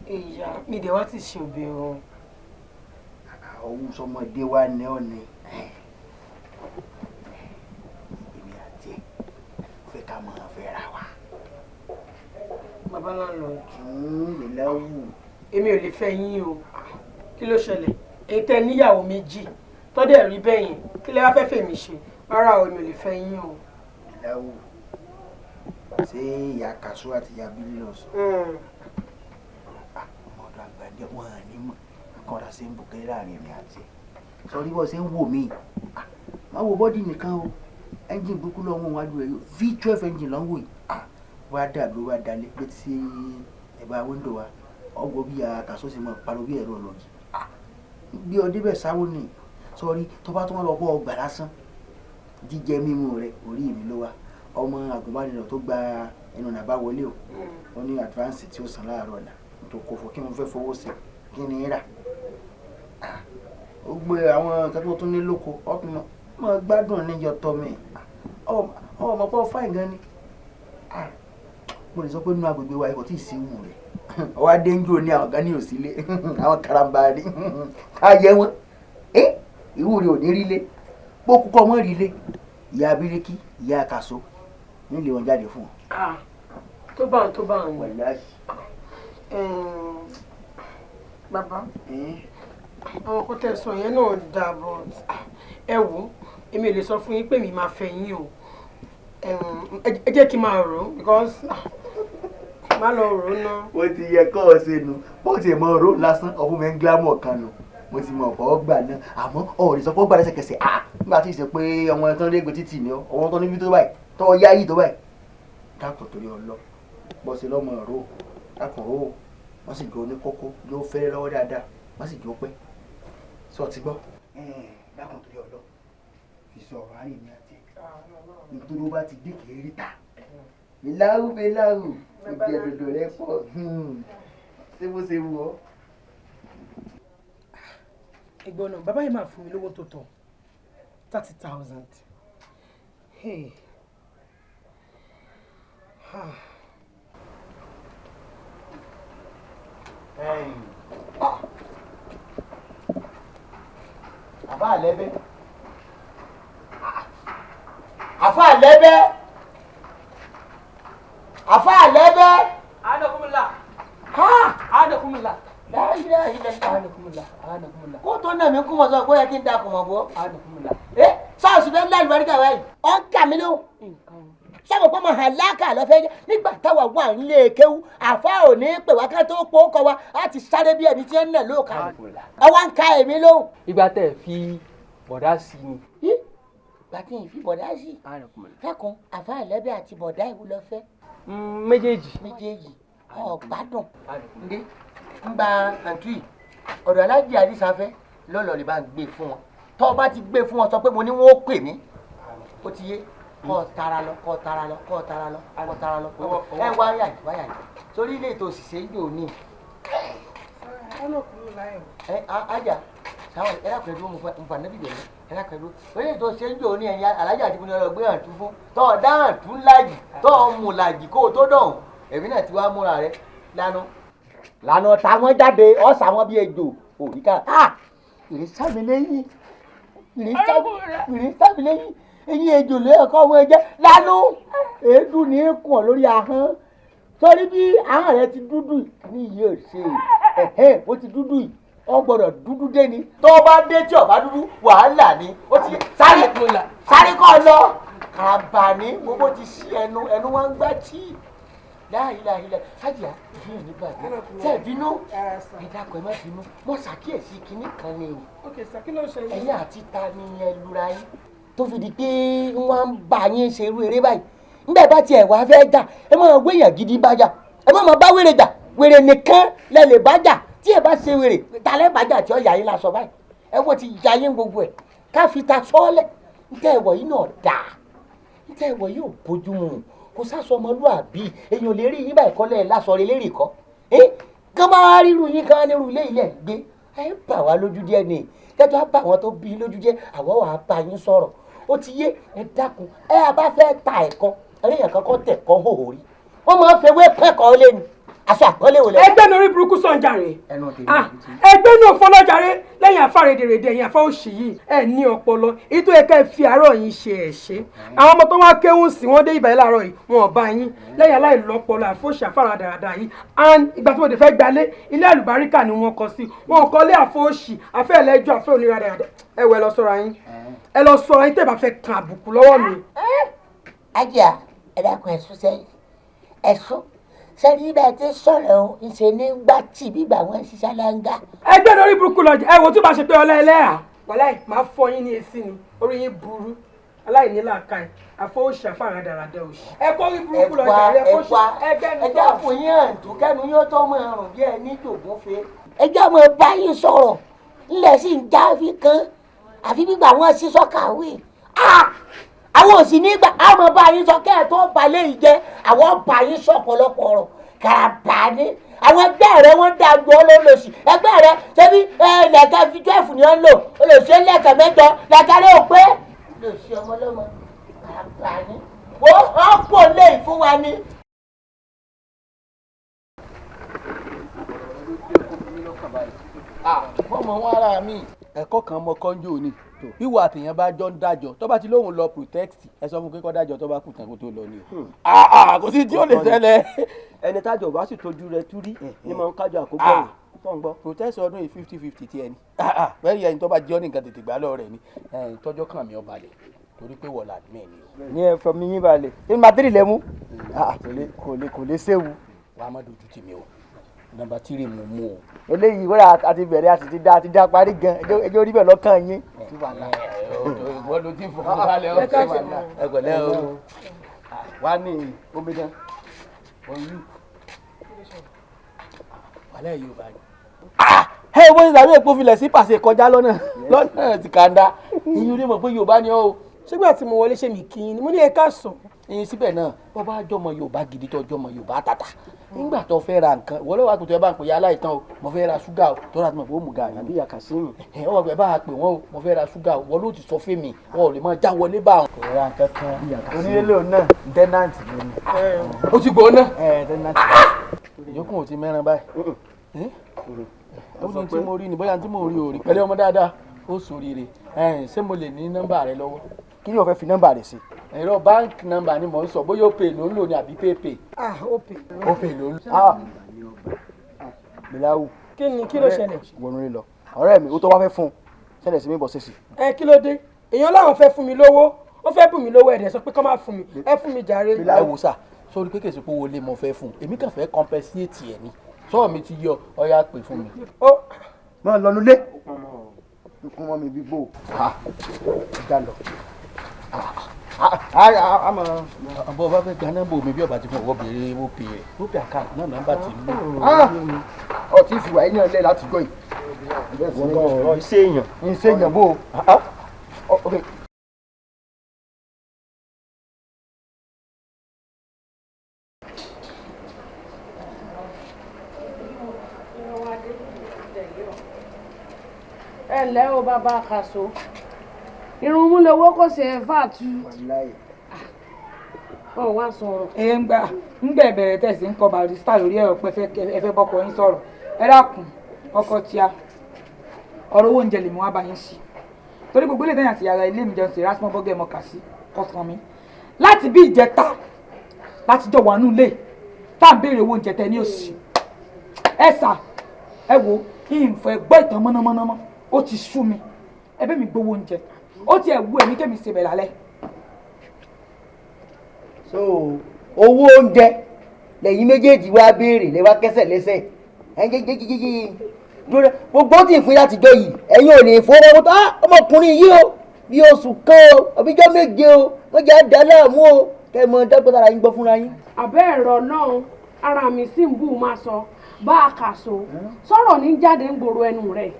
Speaker 2: Ìyá mi dẹ̀ wá ti ṣe òbí o.
Speaker 5: Ọ̀hún sọmọdé wa ní ọ̀nì. Èmi àti ẹ̀ fẹ́ ká máa fẹ́ ra wa.
Speaker 2: Bàbá landlord.
Speaker 5: Ìlẹ́wù.
Speaker 2: Èmi ò lè fẹ́ yín o. Kí ló ṣẹlẹ̀? Èyí tẹ́ níyàwó méjì tọ́dẹ̀ rí bẹ́ẹ̀ yẹn, kí lẹ wá fẹ́ fèmí ṣe? Rárá o, èmi ò lè fẹ́ yín o.
Speaker 5: Ìlẹ́wù. Ṣé ìyá Kàṣú àti ìyá Bílí lọ sọ? Ọmọ ọ̀dọ̀ àgbà díẹ̀ wọ́n à ní mọ̀. Kọ́ra ṣe ń bùkẹ́ láàrin èmi àti ẹ̀. Sọrí bọ́ ṣe ń wò mí. Má wo bọ́dì nìkan o. Ẹ́ńjìn burúkú lọ́wọ́ wájú rẹ̀ yóò. V12 engine lọ́wọ́ yìí. Wá dàbí wá dalẹ̀ pé tí ẹ̀bá wíńdò wa. Ọgbọ́n bí ìyá Kàṣú ṣe máa pariwo bí ẹ̀rọ ọlọ́gì. Bí ọdẹ bẹ̀ sáwó ni. Sọrí tó bá tún wá lọ bọ́ ọgbà lásán. Jíjẹ mímu rẹ̀ orí mi ló wà. Ọmọ àgùnbánirọ̀ tó gba ẹnu ọ̀nà bá wọlé o. Ó ní advance tí ó san láàárọ̀ ọ̀la. Tó kò fún kí mo fẹ́ fowó sí. Kí ni rà? Ó gbé àwọn nǹkan tó tún ní lóko, ọkùnrin mọ̀ gbádùn níjọ tọ́ mi. Ọmọ pọ̀ fáìn gan ni. Mo lè sọ pé nínú agbègbè wa kò tí ì sí wù rẹ̀. Ọwọ́ adéńjò ní àwọn kan ní òsílẹ̀, àwọn karambari ká yẹ wọn. Ìwú rẹ ò ní rí lé, bó kúkọ mọ́ rí lé. Ìyá bíríkì, ìyá kàṣó nílé wọn jáde fún ọ.
Speaker 2: Tó bá ń tó bá ń.
Speaker 5: Wàláhì.
Speaker 2: Bàbá, àwọn kò tẹ̀ sọ yẹn náà dà, but ẹ wò, èmi ò lè sọ fún yín pé mi máa fẹ́ yín o. Ẹ jẹ́ kí n máa rò ó, because má lọ rò ó ná.
Speaker 5: Ó ti yẹ kọ́ ọ ṣe nu bó ti mọ ró lásán ọ̀fun mi ń gílámù kan nù. Mo ti mọ ọ̀pọ̀ ọgbà náà, àmọ́ ọ̀ lè sọ pé ó gbà lẹ́sẹ̀kẹsẹ̀. À nígbà tí ì ṣe pé ọmọ tó ń légbè títì ni ọ, ọmọ tó níbi tó báyìí tó yá yìí tó báyìí. Dákun, torí ọlọ bọ́ sí lọ́mọ ró, dákun ró, wọ́n sì gbé oníkókó yóò fẹ́rẹ́ lọ́wọ́ dáadáa, wọ́n sì jó pẹ́ sọ ti gbọ́. Dákun, torí ọlọ, fi sọ ọ̀rọ̀ àárín mi àti ẹ̀, nítorí ó bá ti dé kìí rí ta ìláhù ìláhù ìjẹ dòdò rẹ pọ̀. Ṣé bó ṣe wù ọ́.
Speaker 2: Ẹ̀gbọ́n náà, bàbá yìí máa fún mi lówó tó tọ̀, 30,000. Hey. Ah.
Speaker 5: Àfa àlẹ́bẹ́, àfa àlẹ́bẹ́, àfa àlẹ́bẹ́.
Speaker 3: Anakumula.
Speaker 5: Ha!
Speaker 3: Anakumula.
Speaker 5: Láyé.
Speaker 3: Anakumula. Anakumula.
Speaker 5: Kó tó nà mí kú mọ̀ sọ pé ó yẹ kí n da kùmọ̀ bọ́.
Speaker 3: Anakumula.
Speaker 5: Ẹ sọ́ọ̀sì fẹ́ ńlá ìbáríkà báyìí. Ọ̀ ń kà mí lóhùn. Sábà pọ́nmọ́ àlákà lọ́fẹ́ jẹ́ nígbà táwa wà nílé kéwú, àfa ò ní pè wá ká tó pọ̀ kọ́ wa á ti sáré bí ẹni tí ń nà lóòkà. Ọwọ́ ń ka èmi lóhùn.
Speaker 3: Ìgbà tẹ́ ẹ fi bọ̀dá sí ni.
Speaker 5: Ìgbà tí n fi bọ̀dá sí.
Speaker 3: Anakumula.
Speaker 5: Fẹ́kun àfa àlẹ́bẹ̀ àti bọ̀dá ìwú lọ́fẹ́.
Speaker 3: Méjèèjì.
Speaker 5: Méjèèjì ọ̀gbádùn. Ndé ń gba àǹtí yìí, ọ̀dọ̀ alájì àdìsáfẹ́ lọ́lọ́ lè bá ń gbé fún wọn. Tọ́ ọ bá ti gbé fún wọn, sọ pé mo ní wọn ó pè mí. Ó ti yé, kọ́ ọ tara lọ, kọ́ ọ tara lọ, kọ́ ọ tara lọ, kọ́ ọ tara lọ. Ẹ wáyà yìí, wáyà yìí sórí ilé ètò òṣìṣẹ́ ń jò ní. Ẹ ájà sáwọn ẹ lápẹ̀ dúró, mo fà nábì bẹ̀rẹ̀. Ẹ lápẹ̀ dúró orí ètò òṣìṣẹ́ ń jò ní. Ẹ̀yìn alájà àti mo ní ọlọ́gbé hàn tún fún tọ́ ọ dáhàn tún lájì, tọ́ ọ mú làjì kó o tó dọ̀hùn. Èmi náà ti wá múra rẹ lánàá lánàá táwọn jáde ọ̀sà wọn bí ejò òríkà. Ìrísàmì lẹ́yìn, ìrísàmì lẹ́yìn, eyín ejò lé ẹ̀kọ́ ọmọ ẹ̀jẹ̀ lánàá. Èédú ní í kùn ọ́ lórí ahọ́n sórí bí ahọ́n rẹ ti dúdú ní iye òṣè ẹ̀hẹ́n ó ti dúdú yìí, ọ gbọ́dọ̀ dúdú dé ni. Tó o bá dé tí o bá dúdú, wàhálà ni. Ó ti sáré sáré kọ́ ọ lọ kàràbà ní gbogbo ti sí ẹnu, ẹnu wa ń gbá tí láàyè sájìá ìfihàn nígbà tí ṣe é bínú. Ẹ dákun, ẹ má bínú, mo ṣàkíyèsí kinní kan ni o.
Speaker 2: Ok sir, kí ló ń ṣẹlẹ̀?
Speaker 5: Ẹ̀yin àti ta ni ẹ lura yín tó fi di pé wọ́n ń bá yín ṣe irú eré báyìí? Nígbà bá tiẹ̀ wá fẹ́ jà, ẹ máa wéyàn gidi bá jà, ẹ má máa bá wèrè jà. Wèrè nìkan lẹ lè bá jà. Tí ẹ bá ṣe wèrè, ta lẹ́ bá jà tí ó yà yín lásọ báyìí? Ẹ wọ́n ti ya yín gbogbo ẹ̀ ká fi ta sọ́ọ́lẹ̀. Níta ẹ̀wọ̀ yìí náà dà, níta ẹ̀wọ̀ yìí ò bójú mu, kò sásọ ọmọlúàbí. Èèyàn lè rí yín báyìí kọ́lẹ̀ lásọ rẹ lérè kọ́ ẹ kán bá ríru yín kán nírú ilé ilẹ̀ gbé. Ẹ bà wá lójú díẹ̀ ni kẹ́tọ́ á bà wọ́n tó bí lójú jẹ́. Àwọ̀ wà á bá yín sọ̀rọ̀, ó ti yé. Ẹ dákun, ẹ a bá fẹ́ ta ẹ̀kọ́ ẹlẹ́yìn kan kọ́ tẹ̀ kọ́ hòhò rí, wọ́n máa ń fewé pẹ́kọ̀ọ́ lé ni aṣọ àpọ́nlé wò lẹ́yìn.
Speaker 2: Ẹgbẹ́ ní orí burúkú sọ̀njàre.
Speaker 5: Ẹnu tèmi.
Speaker 2: Ẹgbẹ́ ní òfọlọ́jàre lẹ́yìn àfa rèdèrèdè, ẹ̀yìn àfa òṣì yìí. Ẹ ní ọpọlọ èyí tó yẹ ká ẹ fi àárọ̀ yín ṣe. Ẹ̀ ṣe àwọn ọmọ tó wá kéwùn sí wọn dé ìbàyẹ̀ láàárọ̀ yìí, wọn ò bá yín lẹ́yìn aláìlọ́pọlọ àfọ̀ṣì àfàrà dáradára yìí. And ìgbà tí mo dé fẹ́ gbalé, ilé àlùbáríkà ni wọ́n kọ sí, wọn kọ́ lé àfọ̀ṣì àfẹ́ ẹlẹ́jọ́ àfẹ́ onírà dáradára. Ẹ wọ, ẹ lọ sọ́ra yín, ẹ lọ sọ́ra yín tẹ́ bá fẹ́ kan àbùkù lọ́wọ́ mi.
Speaker 7: Ajá, ẹ dákun, ẹ sún sẹ́yìn, ẹ sún sẹ́ni. Bẹ́ẹ̀ ti sọ̀rọ̀ o, ńṣe nígbà tí gbígbà wọn ṣiṣẹ́ láńgá.
Speaker 2: Ẹgbẹ́ lórí burúkú lọ ẹ wò, tó bá ṣe pé ọlá ẹlẹ́yà wàláì máa fọ yín ní etí ni. Orí yín burú, aláìní làákàyè, àfọwọ́sì àfàràdàràdà òṣì. Ẹ kó orí burúkú lọ jàre, ẹ kó ṣe ẹgbẹ́ ní
Speaker 5: ẹ dákun yín àǹtú kẹ́nu yóò tó mọ àrùn bí ẹ ní jògún fe.
Speaker 7: Ẹ jẹ́ ọmọ bá yín sọ̀rọ̀ ńlẹ̀ sì ń já fi kan àfi gbígbà wọn sí sọ́kàwé. Àwọn òsì nígbà àmọ́ bá yín sọ kẹ́ ẹ̀ tó balẹ̀ yìí jẹ́. Àwọn bá yín sọ ọ̀pọ̀lọpọ̀ ọ̀rọ̀ kàràbà ní àwọn ẹgbẹ́ rẹ, wọ́n dá gbọ́ lólòsì ẹgbẹ́ rẹ ṣebí lẹ̀kẹ́ fi 12 ni wọ́n ń lò, olòsì lẹ̀kẹ́ 8, lẹ̀kẹ́ rẹ ò pé lòsì ọmọlọ́mọ kàràbà ní. Wọ́n pò lè fún wa ní.
Speaker 8: mọ̀ wọ́n ara mi. Ẹ̀kọ́ kan mọ kọ́njò ni wíwọ àtẹ̀yàn bá jọ ń dájọ́ tó bá ti lóhùn lọ protect ẹ sọ fún pé kó dájọ́ tó bá kù tán kó tó lọ ni o. Kò sí tí ó lè ṣẹlẹ̀.
Speaker 1: Ẹni tájọ bá sì tójú rẹ̀ túrí ni mo ń kájọ àkókò rẹ̀ tó ń gbọ́.
Speaker 8: Protest ọdún yìí 50-50 tiẹ̀ ni bẹ́ẹ̀ yẹn tó bá jẹ́ ọ́ nìkan tètè gbà lọ́wọ́ rẹ̀ ni tọ́jọ́ kàn mí ọ balẹ̀ torí pé wọ́n làdmẹ́ ni o.
Speaker 5: Ní ẹ fọ mi yín balẹ̀ ní madrid lẹ mú kò lè séwu.
Speaker 8: Wàá má dojú tì mí o, nọ́mbà 3 mo mú o.
Speaker 5: Eléyìí wọ́n àti bẹ̀rẹ̀ àti ti dá àti dá parí gan ẹjọ́ orí bẹ̀ lọ́kàn yín.
Speaker 8: Ìwọ ló ti fọwọ́ balẹ̀ o, ẹ pẹ̀lẹ́ o. Wà á ní omidan oyún wàhálà yìí ò bá yìí. Ẹ wọ́n ti dàbí èpo filẹ̀ sí pàṣẹ kọjá lọ́nà lọ́nà ti kàńdá ìyún ní mọ̀ pé Yorùbá ni ọ́ o.
Speaker 2: Ṣégbà tí mo wọlé ṣe mí kí ni mo ní ẹ káàsán.
Speaker 8: Ìyìn síbẹ̀ náà bọ́ bá jọmọ Yorùbá gidi tó jọmọ Yorùbá tàtà nígbà tó fẹ́ ra nǹkan ìwọ lọ́wọ́ àkùtù ẹ bá ń pè ya aláìtàn o, mo fẹ́ ra ṣúgà o, tó rà tí mo fẹ́ mú gàrí.
Speaker 1: Àbí ìyá Kasimu.
Speaker 8: Ẹ ọ wà bá a pè wọ́n o, mo fẹ́ ra ṣúgà o, wọ́n ló ti sọ fún mi, wọn ò lè máa já wọlé bá wọn.
Speaker 5: Kò ra nǹkan kan, onílé lòun náà tẹ́nàntì ló ní.
Speaker 8: Ó ti gbọ́ náà.
Speaker 5: Tẹ́nàntì.
Speaker 8: Ìyókùn ò ti mẹ́ran báyìí. Ó ní tí mo rí ni bóyá tí mo rí o rí pẹ̀lẹ́ ọmọ dáadáa ó sòrire. Ṣé mo lè ní nọ́mbà rẹ lọ́wọ́?
Speaker 5: Kí ni o fẹ́ fi nọ́mbà rẹ sí?
Speaker 8: Ẹ̀rọ báńkì nọ́mbà ni mò ń sọ, bóyá Opay ló ń lò ní àbí PayPay.
Speaker 2: Opay.
Speaker 8: Opay ló ń lò.
Speaker 5: Bíláwù.
Speaker 2: Kí ni kí ló ṣẹlẹ̀?
Speaker 5: Wọnú lé lọ. Ọ̀rẹ́ mi, ó tó wá fẹ́ fún un. Ṣẹlẹ̀ sí mi bọ̀ ṣèṣì.
Speaker 2: Ẹ kí ló dé? Èèyàn láwọn fẹ́ fún mi lówó. Ó fẹ́ bù mí lówó ẹ̀dẹ̀ sọ pé kọ́ máa fún mi. Ẹ fún mi jàre.
Speaker 8: Ẹ wò sà, sórí pé kèsì pé owó lé mo fẹ́ fún un. Èmi kàn fẹ́ compensate ẹ̀ ni. Sọ́ọ̀ mi ti yọ, ọya pè fún mi.
Speaker 5: Máa lọ nulẹ̀. Nkún mọ́ mi gbígbó. Ìjà lọ.
Speaker 8: Bọ́ ọba fẹ́ gba nọ́mbà mi bí ọba ti fún ọwọ́ béèrè Opay rẹ̀. Opay account náà nọ́mbà ti lò.
Speaker 5: Ọtí ìfìwà yìí náà lẹ̀ láti gbọ́ yìí.
Speaker 1: Iṣẹ́ èèyàn.
Speaker 5: Iṣẹ́ èèyàn bó o.
Speaker 4: Ẹ ǹlẹ́ o bàbá Kàṣó, irun mú lowó kò ṣe é fà tu. Ọ wá sọ̀rọ̀.
Speaker 3: Ẹ ń gbà ń gbẹ bẹ̀rẹ̀ tẹ̀sí ń kọ barista lórí ẹ̀rọ pé ẹ fẹ́ bọ́kọ yín sọ̀rọ̀. Ẹ dákun ọkọ tíá, ọ̀rọ̀ owó oúnjẹ lèmi wá bá yín sí. Torí gbogbo ilé ìtẹ́yìn àti yàrá ilé mi jẹun sí Erasmus bọ́gẹ́ mọ kà sí kọ̀ọ̀kan mi. Láti bí ìjẹta láti jọ wà nù lé tá à ń béèrè owó oúnjẹ tẹ ní òsì. Ẹ sà ẹ wo ìfẹ́ gbọ́ ìtàn mọ́nàmọ́ná mọ́, ó ti sú mi. Ẹ bẹ́ mi gbowó oúnjẹ, ó ti ẹ̀ wú ẹ̀mí kẹ́mi ṣe bẹ̀ lálẹ́.
Speaker 5: So owó oúnjẹ lẹ́yìn méjèèjì wá béèrè lẹ wá kẹsẹ̀ lẹ́sẹ̀ ẹ gbogbo tí ń fún yín látijọ́ yìí ẹ̀yin ò lè fowó tó ọmọkùnrin yìí o bí oṣù kan o àbíjọ́ méje o wọ́n jẹ́ àdá láàmú o kẹ́ ẹ mọ dágbọ́tà ara yín gbọ́ fúnra yín.
Speaker 4: Àbẹ́ ẹ̀rọ náà ara mi sì ń bù máa sọ bá a Kàṣó sọ̀rọ̀ ní jáde ń gbòòrò ẹnu rẹ̀.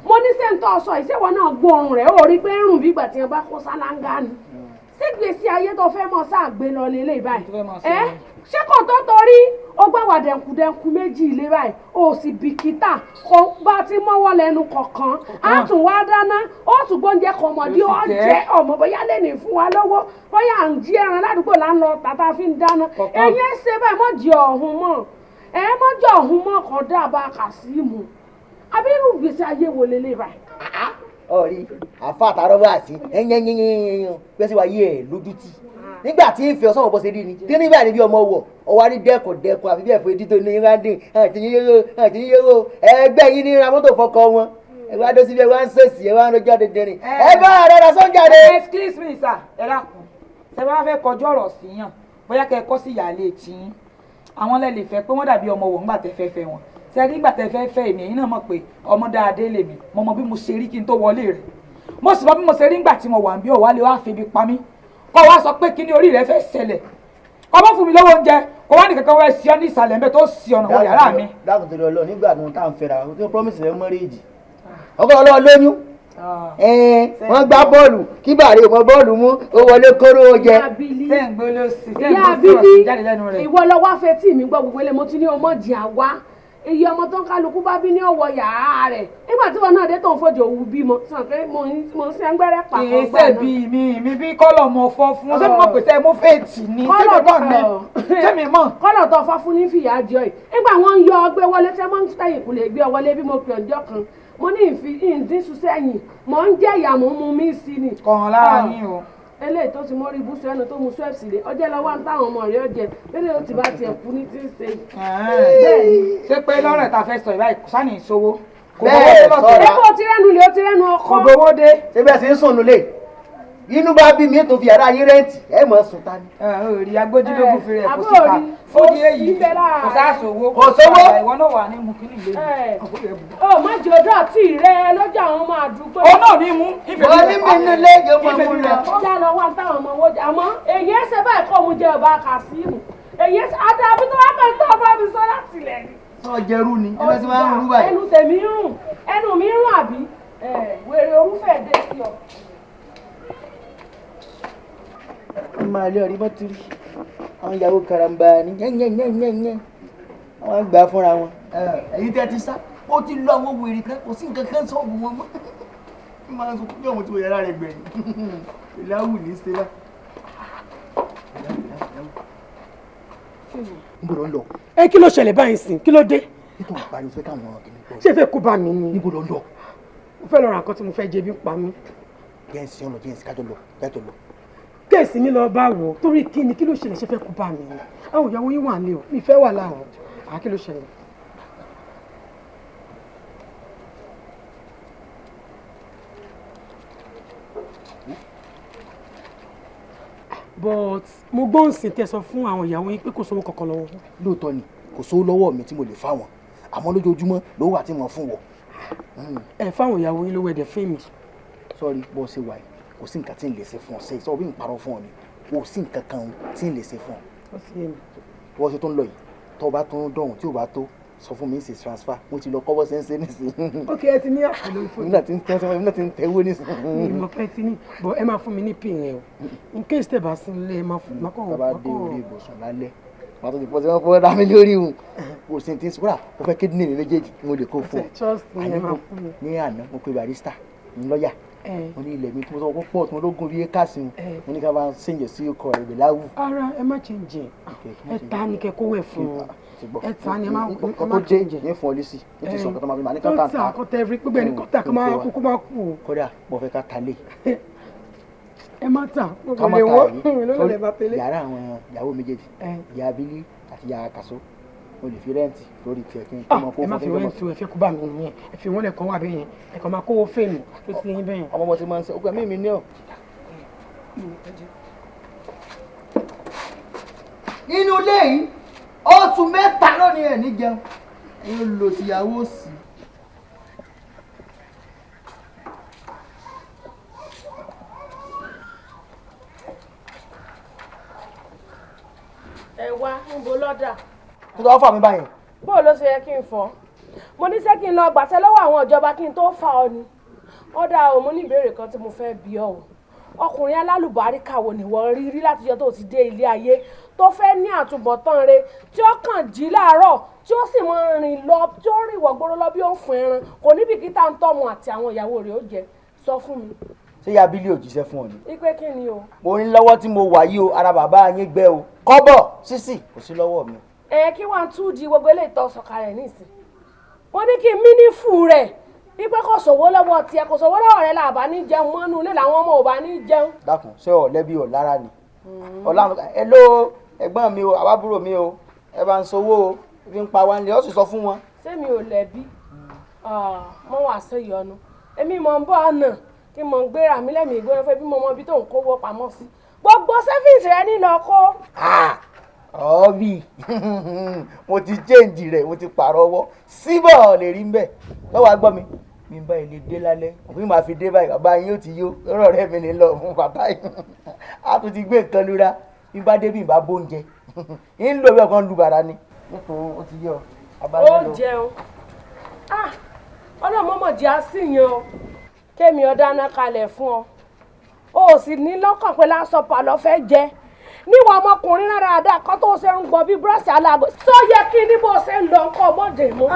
Speaker 4: Mo ní sẹ́ńtọ́ sọ ìṣèwọ náà gbóòórùn rẹ̀ ó rí pé ń rùn bí ìgbà tí wọ́n bá kó sálángá ni. Sígbèsí ayé tó fẹ́ mọ sáà gbé lọ lélẹ̀ báyìí. Ẹ ṣé kò tó torí ó gbà wà dẹ̀nkudẹ̀nku méjì ilé báyìí ó sì bìkítà kó bá ti mọ́wọ́ lẹ́nu kọ̀ọ̀kan á tún wá dáná ó tún gbóúnjẹ kan ọmọdé ó jẹ́ ọmọ bóyá lè ní fún wa lọ́wọ́ bóyá à ń jí ẹran ládùúgbò là ń lọ tàtà fi ń dáná ẹ̀yìn ẹ̀ ṣe báyìí mọ̀ jẹ́ ọ̀hún mọ̀ ẹ̀ mọ̀ jẹ́ ọ̀hún mọ̀ kọ́ dábàá Kàsímù abirú gbèsè ayé wo lélẹ̀ báyìí.
Speaker 5: Ọ̀rí àfa àtàrọ̀ wá sí ẹ̀yẹ́nyẹ́nyẹ́nyẹ́nyẹ́ pẹ́sẹ́ wa yé ẹ̀ lójútì nígbà tí ń fi ọsán ọ̀bọ ṣe rí ni tí nígbà níbi ọmọ wọ̀ ọwọ́ ní dẹ́kun dẹ́kun àfi bí ẹ̀fọ́ etí tó ní randin àti yíyóró àti yíyóró ẹgbẹ́ yín ní ra mọ́tò fọkọ wọn ẹ wá dó síbi ẹ wá ń sèṣì ẹ wá ń rojọ́ dandanrin ẹ bá ara ra sọ́jà rẹ.
Speaker 3: Excuse me sir, ẹ dákun ṣe bá fẹ́ kọjú ọ̀rọ̀ sí yàn bóyá kẹ́ ẹ kọ́ sí ìyáálé tiyín àwọn lẹ lè fẹ́ pé wọ́n dàbí ọmọ wọ̀ ńgbà tẹ́ fẹ́ fẹ́ wọn ṣe rí ńgbà tẹ́ fẹ́ fẹ́ èmi ẹ̀yin náà mọ̀ pé ọmọ dáadé lèmi mo mọ bí mo ṣe rí kí n tó wọlé rẹ̀ mo sì mọ bí mo ṣe rí ńgbà tí mo wà ń bí ọ̀wá lè wá febi pa mí kọ́ wá sọ pé kí ni orí rẹ fẹ́ ṣẹlẹ̀ ọmọ fún mi lọ́wọ́ oúnjẹ kò wá nìkankan wá sí ọ ní ìsàlẹ̀ ńbẹ tó sí ọ̀nà wọ yàrá mi.
Speaker 5: Dákun torí Ọlọ́run nígbà tó ń tà ń fẹ́ra tó promise rẹ mọ́rẹ́ẹ̀jì ọkọ Ọlọ́run lóyún wọ́n gbá bọ́ọ̀lù kí bàárẹ̀ mọ bọ́ọ̀lù mú ó wọlé kóró oúnjẹ.
Speaker 4: Ìyá Abílí ìwọ lọ wá fẹ́ tí mi gbọ́ gbogbo ilé mo ti ní ọmọ jì àwa iye ọmọ tó ń kálukú bá bí ní ọwọ́ yàrá rẹ̀ nígbà tí wọn náà dé tó ń fojú òwú bímọ sàn pé mo ń ṣe ń gbẹ́rẹ́ pàkọ́
Speaker 3: Kì í ṣe bí mi bí kọ́lọ̀ mọ̀ fọ́ fún ṣé mi mọ̀ pé sẹ́ mo fẹ́ tì ní ṣé mi mọ̀ ní ṣé mi mọ̀.
Speaker 4: Kọ́lọ̀ tó fọ́ fún ní fìyà jọ yìí nígbà wọn ń yọ ọgbẹ́ wọlé tí wọ́n ń tẹ̀yìn kù lè gbé ọ wọlé bí mo pè ọjọ́ kan Mo ní ìfi ìdínsù sẹ́yìn, mò ń jẹ́ ìyá, mò ń mu mí sí ni.
Speaker 3: Kọ̀ọ̀n lára yín o.
Speaker 4: Eléyìí tó ti mórí ibùsùn ẹnu tó mu Schweppes lé, ọjọ́ lọ wá ń táwọn ọmọ rẹ̀ ọjẹ́ bẹ́ẹ̀ ló ti bá tiẹ̀ kú ní tí ń ṣe.
Speaker 3: Ṣé pé lọ́rọ̀ ta fẹ́ sọ ìbáyìí kò sáà ní ìṣòwò.
Speaker 5: Bẹ́ẹ̀ sọ́ra.
Speaker 4: Epo ti rẹ́nu lé, ó ti rẹ́nu ọkọ.
Speaker 3: Kò gbowó dé.
Speaker 5: Ṣé bẹ́ẹ̀ sì ń sùn nulẹ̀? Inú bá bí mi tó fi yàrá yín rẹ́ǹtì, ẹ mọ̀ sùn ta ni.
Speaker 3: Rí agbójúlógún fi rẹ̀ kò síta. Fúdi èyí kò sáàsowó.
Speaker 5: Kò sówó.
Speaker 3: Ìwọ náà wà ní mú kíní lé.
Speaker 4: Ó má jẹ́ ojú àti rẹ lójú àwọn ọmọ àdúgbò.
Speaker 3: Òun náà ní mú.
Speaker 5: Mo ní mi nílé yóò máa mú lọ.
Speaker 4: Ó já lọ wá táwọn ọmọ owó jẹ àmọ́ èyí ẹsẹ̀ báyìí kọ́ mu jẹ ọba Kàsíìmù. Èyí ẹsẹ̀ àdàbí tó wá pẹ̀ tó ọba mi sọ láti ilẹ̀ ni.
Speaker 5: Sọ jẹrú ni, ẹgbẹ́ tí wọ́n ń rú báyìí.
Speaker 4: Ẹnu tèmi ń rùn, ẹnu mi ń rùn àbí? Wèrè orúfẹ́ dé sí ọ.
Speaker 5: Máa lé ọrí bọ́tìrì àwọn ìyàwó karamba ní yẹ́nyẹ́nyẹ́nyẹ́ àwọn àgbà fúnra wọn. Ẹ̀yin tẹ́ ti sá ó ti lọ àwọn wèrè kan, kò sí nǹkan kan sọ́ọ̀bù wọn mọ́. Kí máa sọ pé òun ti wọ yàrá rẹ̀ gbẹ̀yìn ìláwù ní í ṣe bá. Níbo ló ń lọ?
Speaker 2: Ẹ kí ló ṣẹlẹ̀ báyìí sìn? Kí ló dé?
Speaker 5: Nítorí pariwo fẹ́ káwọn kìnìún gbọ́.
Speaker 2: Ṣé fẹ́ kó bá mi ni?
Speaker 5: Níbo ló ń lọ?
Speaker 2: Mo fẹ́ lọ ra nǹkan tí mo fẹ́ jẹ, bí ń pa mí.
Speaker 5: Jẹ́ǹsì ọ̀nà jẹ́ǹsì kájọ lọ kájọ lọ.
Speaker 2: Kẹ́ẹ̀sì mi lọ bá wò torí kí ni, kí ló ṣẹlẹ̀? Ṣe fẹ́ kó bá mi ni? Àwọn ìyàwó yín wà ní o, mi fẹ́ wà láwọn. À kí ló ṣẹlẹ̀? But mo gbọ́ ǹsìn tẹ́ sọ fún àwọn ìyàwó yín pé kò sówó kankan lọ́wọ́.
Speaker 5: Lóòótọ́ ni kò sówó lọ́wọ́ mi tí mo lè fáwọn, àmọ́ lójoojúmọ́ ló wà tí mo fún wọ.
Speaker 2: Ẹ fáwọn ìyàwó yín lówó ẹ̀dẹ̀ fún mi.
Speaker 5: Sọ́ọ́rí bó ṣe wà yìí, kò sí nǹkan tí ń lè ṣe fún ọ ṣe sọ bí n parọ́ fún ọ ni, kò sí nǹkan kan tí ń lè ṣe fún ọ. Wọ́n ṣe tó ń lọ yìí, tó bá tó ń dọ̀hún tí ò bá tó sọ fún mi ń ṣe transfer, mo ti lọ kọ́bọ̀ ṣe ń ṣe nísìnyí.
Speaker 2: Ok, ẹ ti ní àpò lórí fóònù.
Speaker 5: Nígbà tí ń tẹ́ sọ́wọ́, nígbà tí ń tẹ́wọ́ nísìnyí.
Speaker 2: Mi mọ̀ pé ti ní, but ẹ máa fún mi ní pin yẹn o, in case tẹ́ bá sí ilé ẹ máa fún mi.
Speaker 5: Tá bá dé orí ibùsùn lálẹ́, màá tó ti fọ́ sí wọn fọwọ́ dá mi lórí òun, kò sí ti ń sọ́ra, mo fẹ́ kídìní mi méjèèjì mo lè kó fún ọ.
Speaker 2: Trust me, ẹ máa fún mi.
Speaker 5: Ní àná mo pe barista ń lọ́yà, mo ní ilẹ̀ mi tí mo sọ pé pọ̀ tí mo lógun bí éka sí mo ní ká bá ń ṣèǹjẹ̀ sí ọkọ̀ rẹ̀ bẹ̀ láwù.
Speaker 2: Ara ẹ má change ẹ, ta ni kẹ kówó ẹ fún ọ, ẹ ta ni ẹ má
Speaker 5: kọ́ tó dé ní fún ọ lé sí ní ti sọ nǹkan tó máa fi máa ní kọ́ńtà
Speaker 2: ta kọ́ńtà every gbogbo ẹni kọ́ńtà kó máa kú kó máa kú o.
Speaker 5: Kódà mo fẹ́ ká ta lé.
Speaker 2: Ẹ má ta
Speaker 5: ká má
Speaker 2: lè
Speaker 5: ta
Speaker 2: wọ́
Speaker 5: yìí
Speaker 2: lè bá tẹ́lẹ̀.
Speaker 5: Yàrá àwọn ìyàwó méjèèjì, ìyá abílí àti ìyá Kàsó, mo lè fi rẹ́ǹtì lórí tiẹ̀ kí n tó mọ kó
Speaker 2: Ẹ má fi rẹ́ǹtì o, ẹ fẹ́ kó bá mi nìyẹn, ẹ fi wọ́n lẹ̀ kọ́ wà bẹ́ẹ̀ yẹn, ẹ kàn máa kówó fèmí tó ti yín bẹ́ẹ̀ yẹn.
Speaker 5: Ọmọ ti máa ń sẹ ọgbà mímí ní ọ. Inú ilé yìí oṣù 3 lónìí ẹ̀ ní jẹun ń lò síyàwó sí.
Speaker 4: Ẹ wá ń bo lọ́dà.
Speaker 5: Kí ló wá fà mí báyìí?
Speaker 4: Bó ló ṣe yẹ kí n fọ́? Mo ní ṣé kí n lọ gbàṣẹ lọ́wọ́ àwọn ìjọba kí n tó fà ọ ni? Ó dáa o, mo ní ìbéèrè kan tí mo fẹ́ bi ọ́ o. Ọkùnrin alálùbáríkà wo ni wọ́n rí rí látijọ́ tó ti dé ilé ayé tó fẹ́ ní àtúbọ̀tán re, tí ó kàn jí láàárọ̀ tí ó sì mọ rìn lọ, tí ó rìn wọ̀gbọ́rọ̀ lọ bí ó ń fún ẹran, kò ní bìkítà ń tọ́mọ àti àwọn ìyàwó rẹ̀ ó jẹ? Sọ fún mi.
Speaker 5: Ṣé ìyá abílẹ̀ ò jíṣẹ́ fún ọ ni?
Speaker 4: Ipe kí ni o?
Speaker 5: Mo ní lọ́wọ́ tí mo wà yìí o, ara bàbá yín gbẹ o, kọ́bọ̀ sísì kò sí lọ́wọ́ mi.
Speaker 4: Ẹ kí wọ́n tún di gbogbo eléyìí tó sọ̀kalẹ̀ nísìn. Wọ́n ní kí n mínífù rẹ̀ ipe kò sòwò lọ́wọ́ tiẹ̀, kò sòwò lọ́wọ́ rẹ̀ là bá ní jẹun mọ́nú ilé làwọn ọmọ ò bá ní jẹun.
Speaker 5: Dákun, ṣé ọ lẹ́bi ọ̀ lára ni? Ọ̀làrun ẹ ló ẹ̀gbọ́n mi o, àbábúrò mi o, ẹ bá ń sowó o, fi ń pa wá nílé, ó sì sọ fún wọn.
Speaker 4: Ṣé mi ò lẹ́bi? Mo wà sí ìyọnu. Èmi mọ̀ ń bọ̀ ọ̀nà kí mò ń gbéra mi lẹ́mìí ìgbóná fẹ́ bí mo mọ ibi tó ń kówó pamọ́ sí. Gbogbo sẹ́fíìsì rẹ nínú ọkọ.
Speaker 5: Ọ̀bì mo ti chéǹjì rẹ̀, mo ti pààrọ̀ ọwọ́ síbọ̀ lè rí mbẹ́ lọ́wọ́ agbọ́ mi mi bá ilé dé lálẹ́, òfin máa fi dé báyìí, bàbá yín ó ti yó lọ́rọ̀ rẹ̀ mi ní lọ fún bàbá yìí, á tún ti gbé nǹkan lura bí bá dé bí n bá bóúnjẹ ń lò bí ọkàn lu bàrà ni. Ó ti yọ.
Speaker 4: Ó jẹun ọlọ́mọmọ jẹ́ àṣìyàn o, kémi ọ̀dáná kalẹ̀ fún ọ, o sì ní lọ́kàn pé lásọpà lọ fẹ́ jẹ níwọ̀n ọmọkùnrin rárá àdá kan tó ṣe ń gbọ́n bí búrọ́ọ̀ṣì aláàgọ́ tó yẹ kí ní bó ṣe ń lọ nǹkan ọmọdé mú.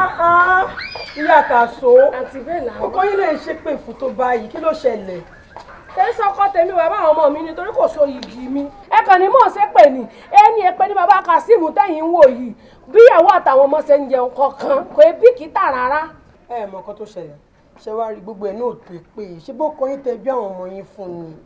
Speaker 2: Ìyá Kàsó,
Speaker 4: àǹtí bẹ́ẹ̀ làwọn.
Speaker 2: Ọkọ yín lè ṣe pé fún tó báyìí, kí ló ṣẹlẹ̀?
Speaker 4: Kì í sọkọ tèmi, bàbá àwọn ọmọ mi nítorí kò so igi mi. Ẹ kàn ní mò ń ṣe pè ní ẹni ẹ pé ní bàbá Kàsíìmù tẹ̀yìn ń wò yìí bí ìyàwó àtàwọn ọmọ ṣe ń jẹun kọ̀ọ̀kan kò é bìkítà rárá.
Speaker 2: Ẹ mọ nǹkan tó ṣẹlẹ̀, Ṣé wàá rí gbogbo ẹ̀ náà tó pé ṣé bó kọ yín tẹ bí àwọn ọmọ yín fún ni.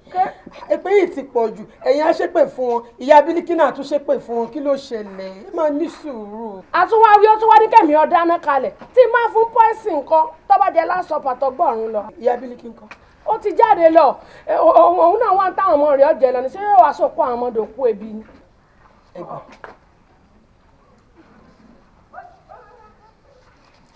Speaker 2: Èpè yìí ti pọ̀ jù, ẹ̀yin á ṣépè fún wọn, ìyá Bílíkì náà tún ṣépè fún wọn, kí ló ṣẹlẹ̀? Ẹ máa ní sùúrù.
Speaker 4: Àtúwáwí ó tún wá ní kẹ̀mí ọ̀dáná kalẹ̀ tí máa fún pọ́ìsì nǹkan tó bá jẹ lásán pàtó gbọ̀run lọ.
Speaker 2: Ìyá Bílíkì nǹkan.
Speaker 4: Ó ti jáde lọ, òun náà wá ń táwọn ọmọ rẹ̀ ọ̀jẹ̀ lọ ní ṣé yóò wá sọ̀kọ́ àwọn ọmọdé òkú ebi ni.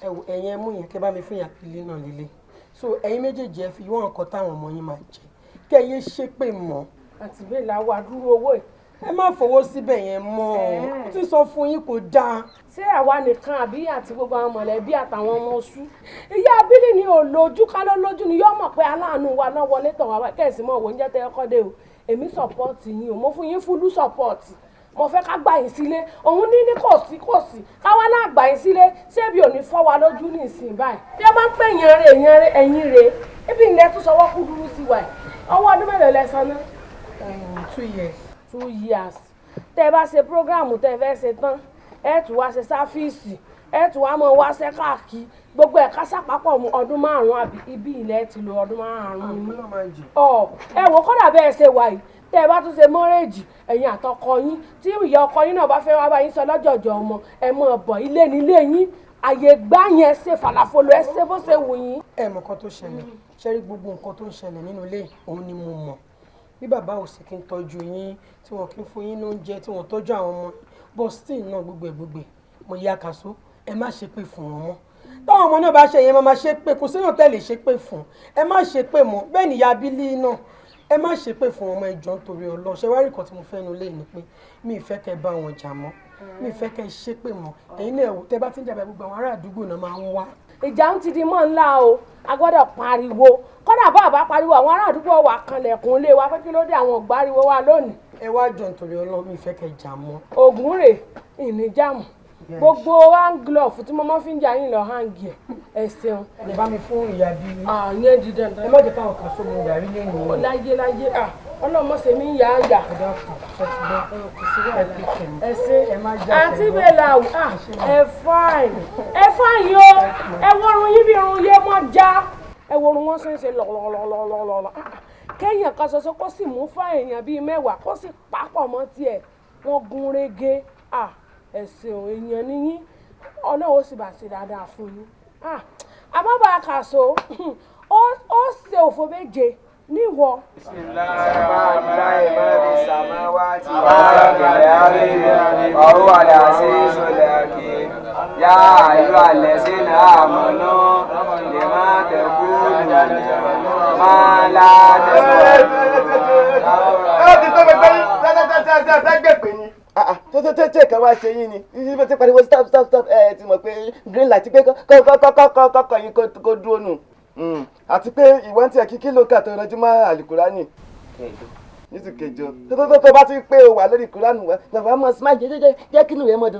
Speaker 2: Ẹ wò, ẹ̀yin ẹ mú yẹn kẹ́ bá mi fún ìyá Bílí náà lílé. So ẹ̀yin méjèèjì ẹ fi wọ́n nǹkan táwọn ọmọ yín máa jẹ kẹ́ ẹ yé ṣépè mọ́.
Speaker 4: Àti bẹ́ẹ̀ la wà dúró owó yìí.
Speaker 2: Ẹ má fowó síbẹ̀ yẹn mọ́ ọ, ó ti sọ fún yín kò dáa.
Speaker 4: Ṣé àwa nìkan àbí àti gbogbo àwọn mọ̀lẹ́bí àtàwọn ọmọ oṣù? Ìyá Bílí ni ò lójú, ká ló lójú ni yóò mọ̀ pé aláàánú wa náà wọlé tàn wá kẹ̀sì mọ́ òwò oúnjẹ tẹ́ ọkọ dé o. Èmi sọ̀pọ̀tì yín o, mo fún yín fúlú sọ̀pọ̀tì. Mo fẹ́ ká gbà yín sílé, òun ní ní kò sí kò sí káwá náà gbà yín sílé, ṣébi ò ní fọ́ wa lójú ní ìsìn báyìí. Bí wọ́n bá ń pè yẹn rè yẹn rè ẹ̀yìn rè, ibi ilẹ̀ tún sọwọ́ kú dúró sí wa yìí. Ọwọ́ ọdún mélòó lẹ san ná?
Speaker 2: 2 years.
Speaker 4: 2 years. Tẹ́ ẹ bá ṣe prógráàmù tẹ́ ẹ fẹ́ ṣe tán, ẹ tún wá ṣe sáfíìsì, ẹ tún wá mọ wá ṣẹ́ káàkiri, gbogbo ẹ̀ka ṣàpapọ̀ mu ọdún 5 àbí ibi ilẹ̀ ti lo ọdún 5. Ọ̀ ẹ wò kọ́dà bẹ́ẹ̀ ṣe wà yìí, tẹ́ ẹ bá tún ṣe mọ́rẹ́jì ẹ̀yin àtọkọ yín, tí ìyá ọkọ yín náà bá fẹ́ wá bá yín sọ lọ́jọ́jọ́ ọmọ, ẹ mọ̀ bọ̀ ilé nílé yín, àyè gbá yẹn ṣe fàlàfolo, ẹ ṣe bó ṣe wù yín.
Speaker 2: Ẹ mọ̀ nǹkan tó ṣẹlẹ̀, ṣe rí gbogbo nǹkan tó ń ṣẹlẹ̀ nínú ilé òun ni mo mọ̀. Bí bàbá ò sì kí ń tọ́jú yín, tí wọ́n kí ń fún yín lóúnjẹ, tí wọ́n tọ́jú àwọn ọmọ, but still náà gbogbo ẹ̀ gbogbo ẹ̀ mo yá Kàsó, ẹ má ṣe pé fún wọn mọ́. Táwọn ọmọ náà bá ṣe yẹn, máa ṣe pé kò séèyàn tẹ́ lè ṣe pé fún, ẹ má ṣe pé mọ́. Bẹ́ẹ̀ ni ìyá Bílí náà, ẹ má ṣe pé fún ọmọ ìjọ nítorí Ọlọ́run. Ṣé wá rí nǹkan tí mo fẹ́ nu lé ni pé mi ì fẹ́ kẹ́ bá wọn jà mọ́, mi ì fẹ́ kẹ́ ṣe pé mọ́. Ẹ̀yin náà tẹ́ bá ti ń jàbá gbogbo àwọn ará àdúgbò náà máa ń wá.
Speaker 4: Ìjà ń ti di mọ́ ńlá o, a gbọ́dọ̀ pariwo. Kódà bá àbá pariwo àwọn ará àdúgbò wa kanlẹ̀kùn lé wa pé kí ló dé àwọn ògbáriwo wa lónìí.
Speaker 2: Ẹ wá jọ nítorí Ọlọ́run, mi ì fẹ́ kẹ́ jà mọ́.
Speaker 4: Ògùn rè ìní jàmù. Gbogbo hand glove tí mo máa fi ń jà yín lọ hangi ẹ̀, ẹ ṣeun.
Speaker 2: Ẹ bá mi fún ìyá Bílí.
Speaker 4: Àyẹn di dandan.
Speaker 2: Ẹ má jẹ́ káwọn kan sómo gàrí lẹ́yìn.
Speaker 4: Ó láyé láyé, Ọlọ́run ṣe mí yà á yà. Ẹ ṣe àǹtí Bẹ́là, ẹ fáìn, ẹ fáìn o, ẹ wọrun yín bí irun yé mọ́ já. Ẹ wọrun wọn ṣe ń ṣe lọ̀lọ̀lọ̀lọ̀lọ̀. Kéèyàn kan ṣoṣo kó sì mú fáìn èèyàn bíi 10 kó sì papọ̀ mọ́ tiẹ̀, wọ́n gún régé. Ẹ ṣeun, èèyàn ni yín, Ọlọ́run ó sì bá ṣe dáadáa fún yín. Àmọ́ bá a Kàsó, ó ṣe òfò méje níwọ.
Speaker 5: Tẹ́tẹ́tẹ́ kan wá ṣe yín ni ibi tí pariwo stop stop stop, ẹ ti mọ̀ pé green light pé kọ́kọ́kọ́kọ́ yín kó dúró nù. Àti pé ìwọ́n tí ẹ kí ló kà tó rọjú mọ́ àlùkùránì nítorí kẹjọ tó bá ti pé o wà lórí kùránì wa bàbá mọ̀ smile jẹ́jẹ́ jẹ́ kí nù rẹ̀ mọ̀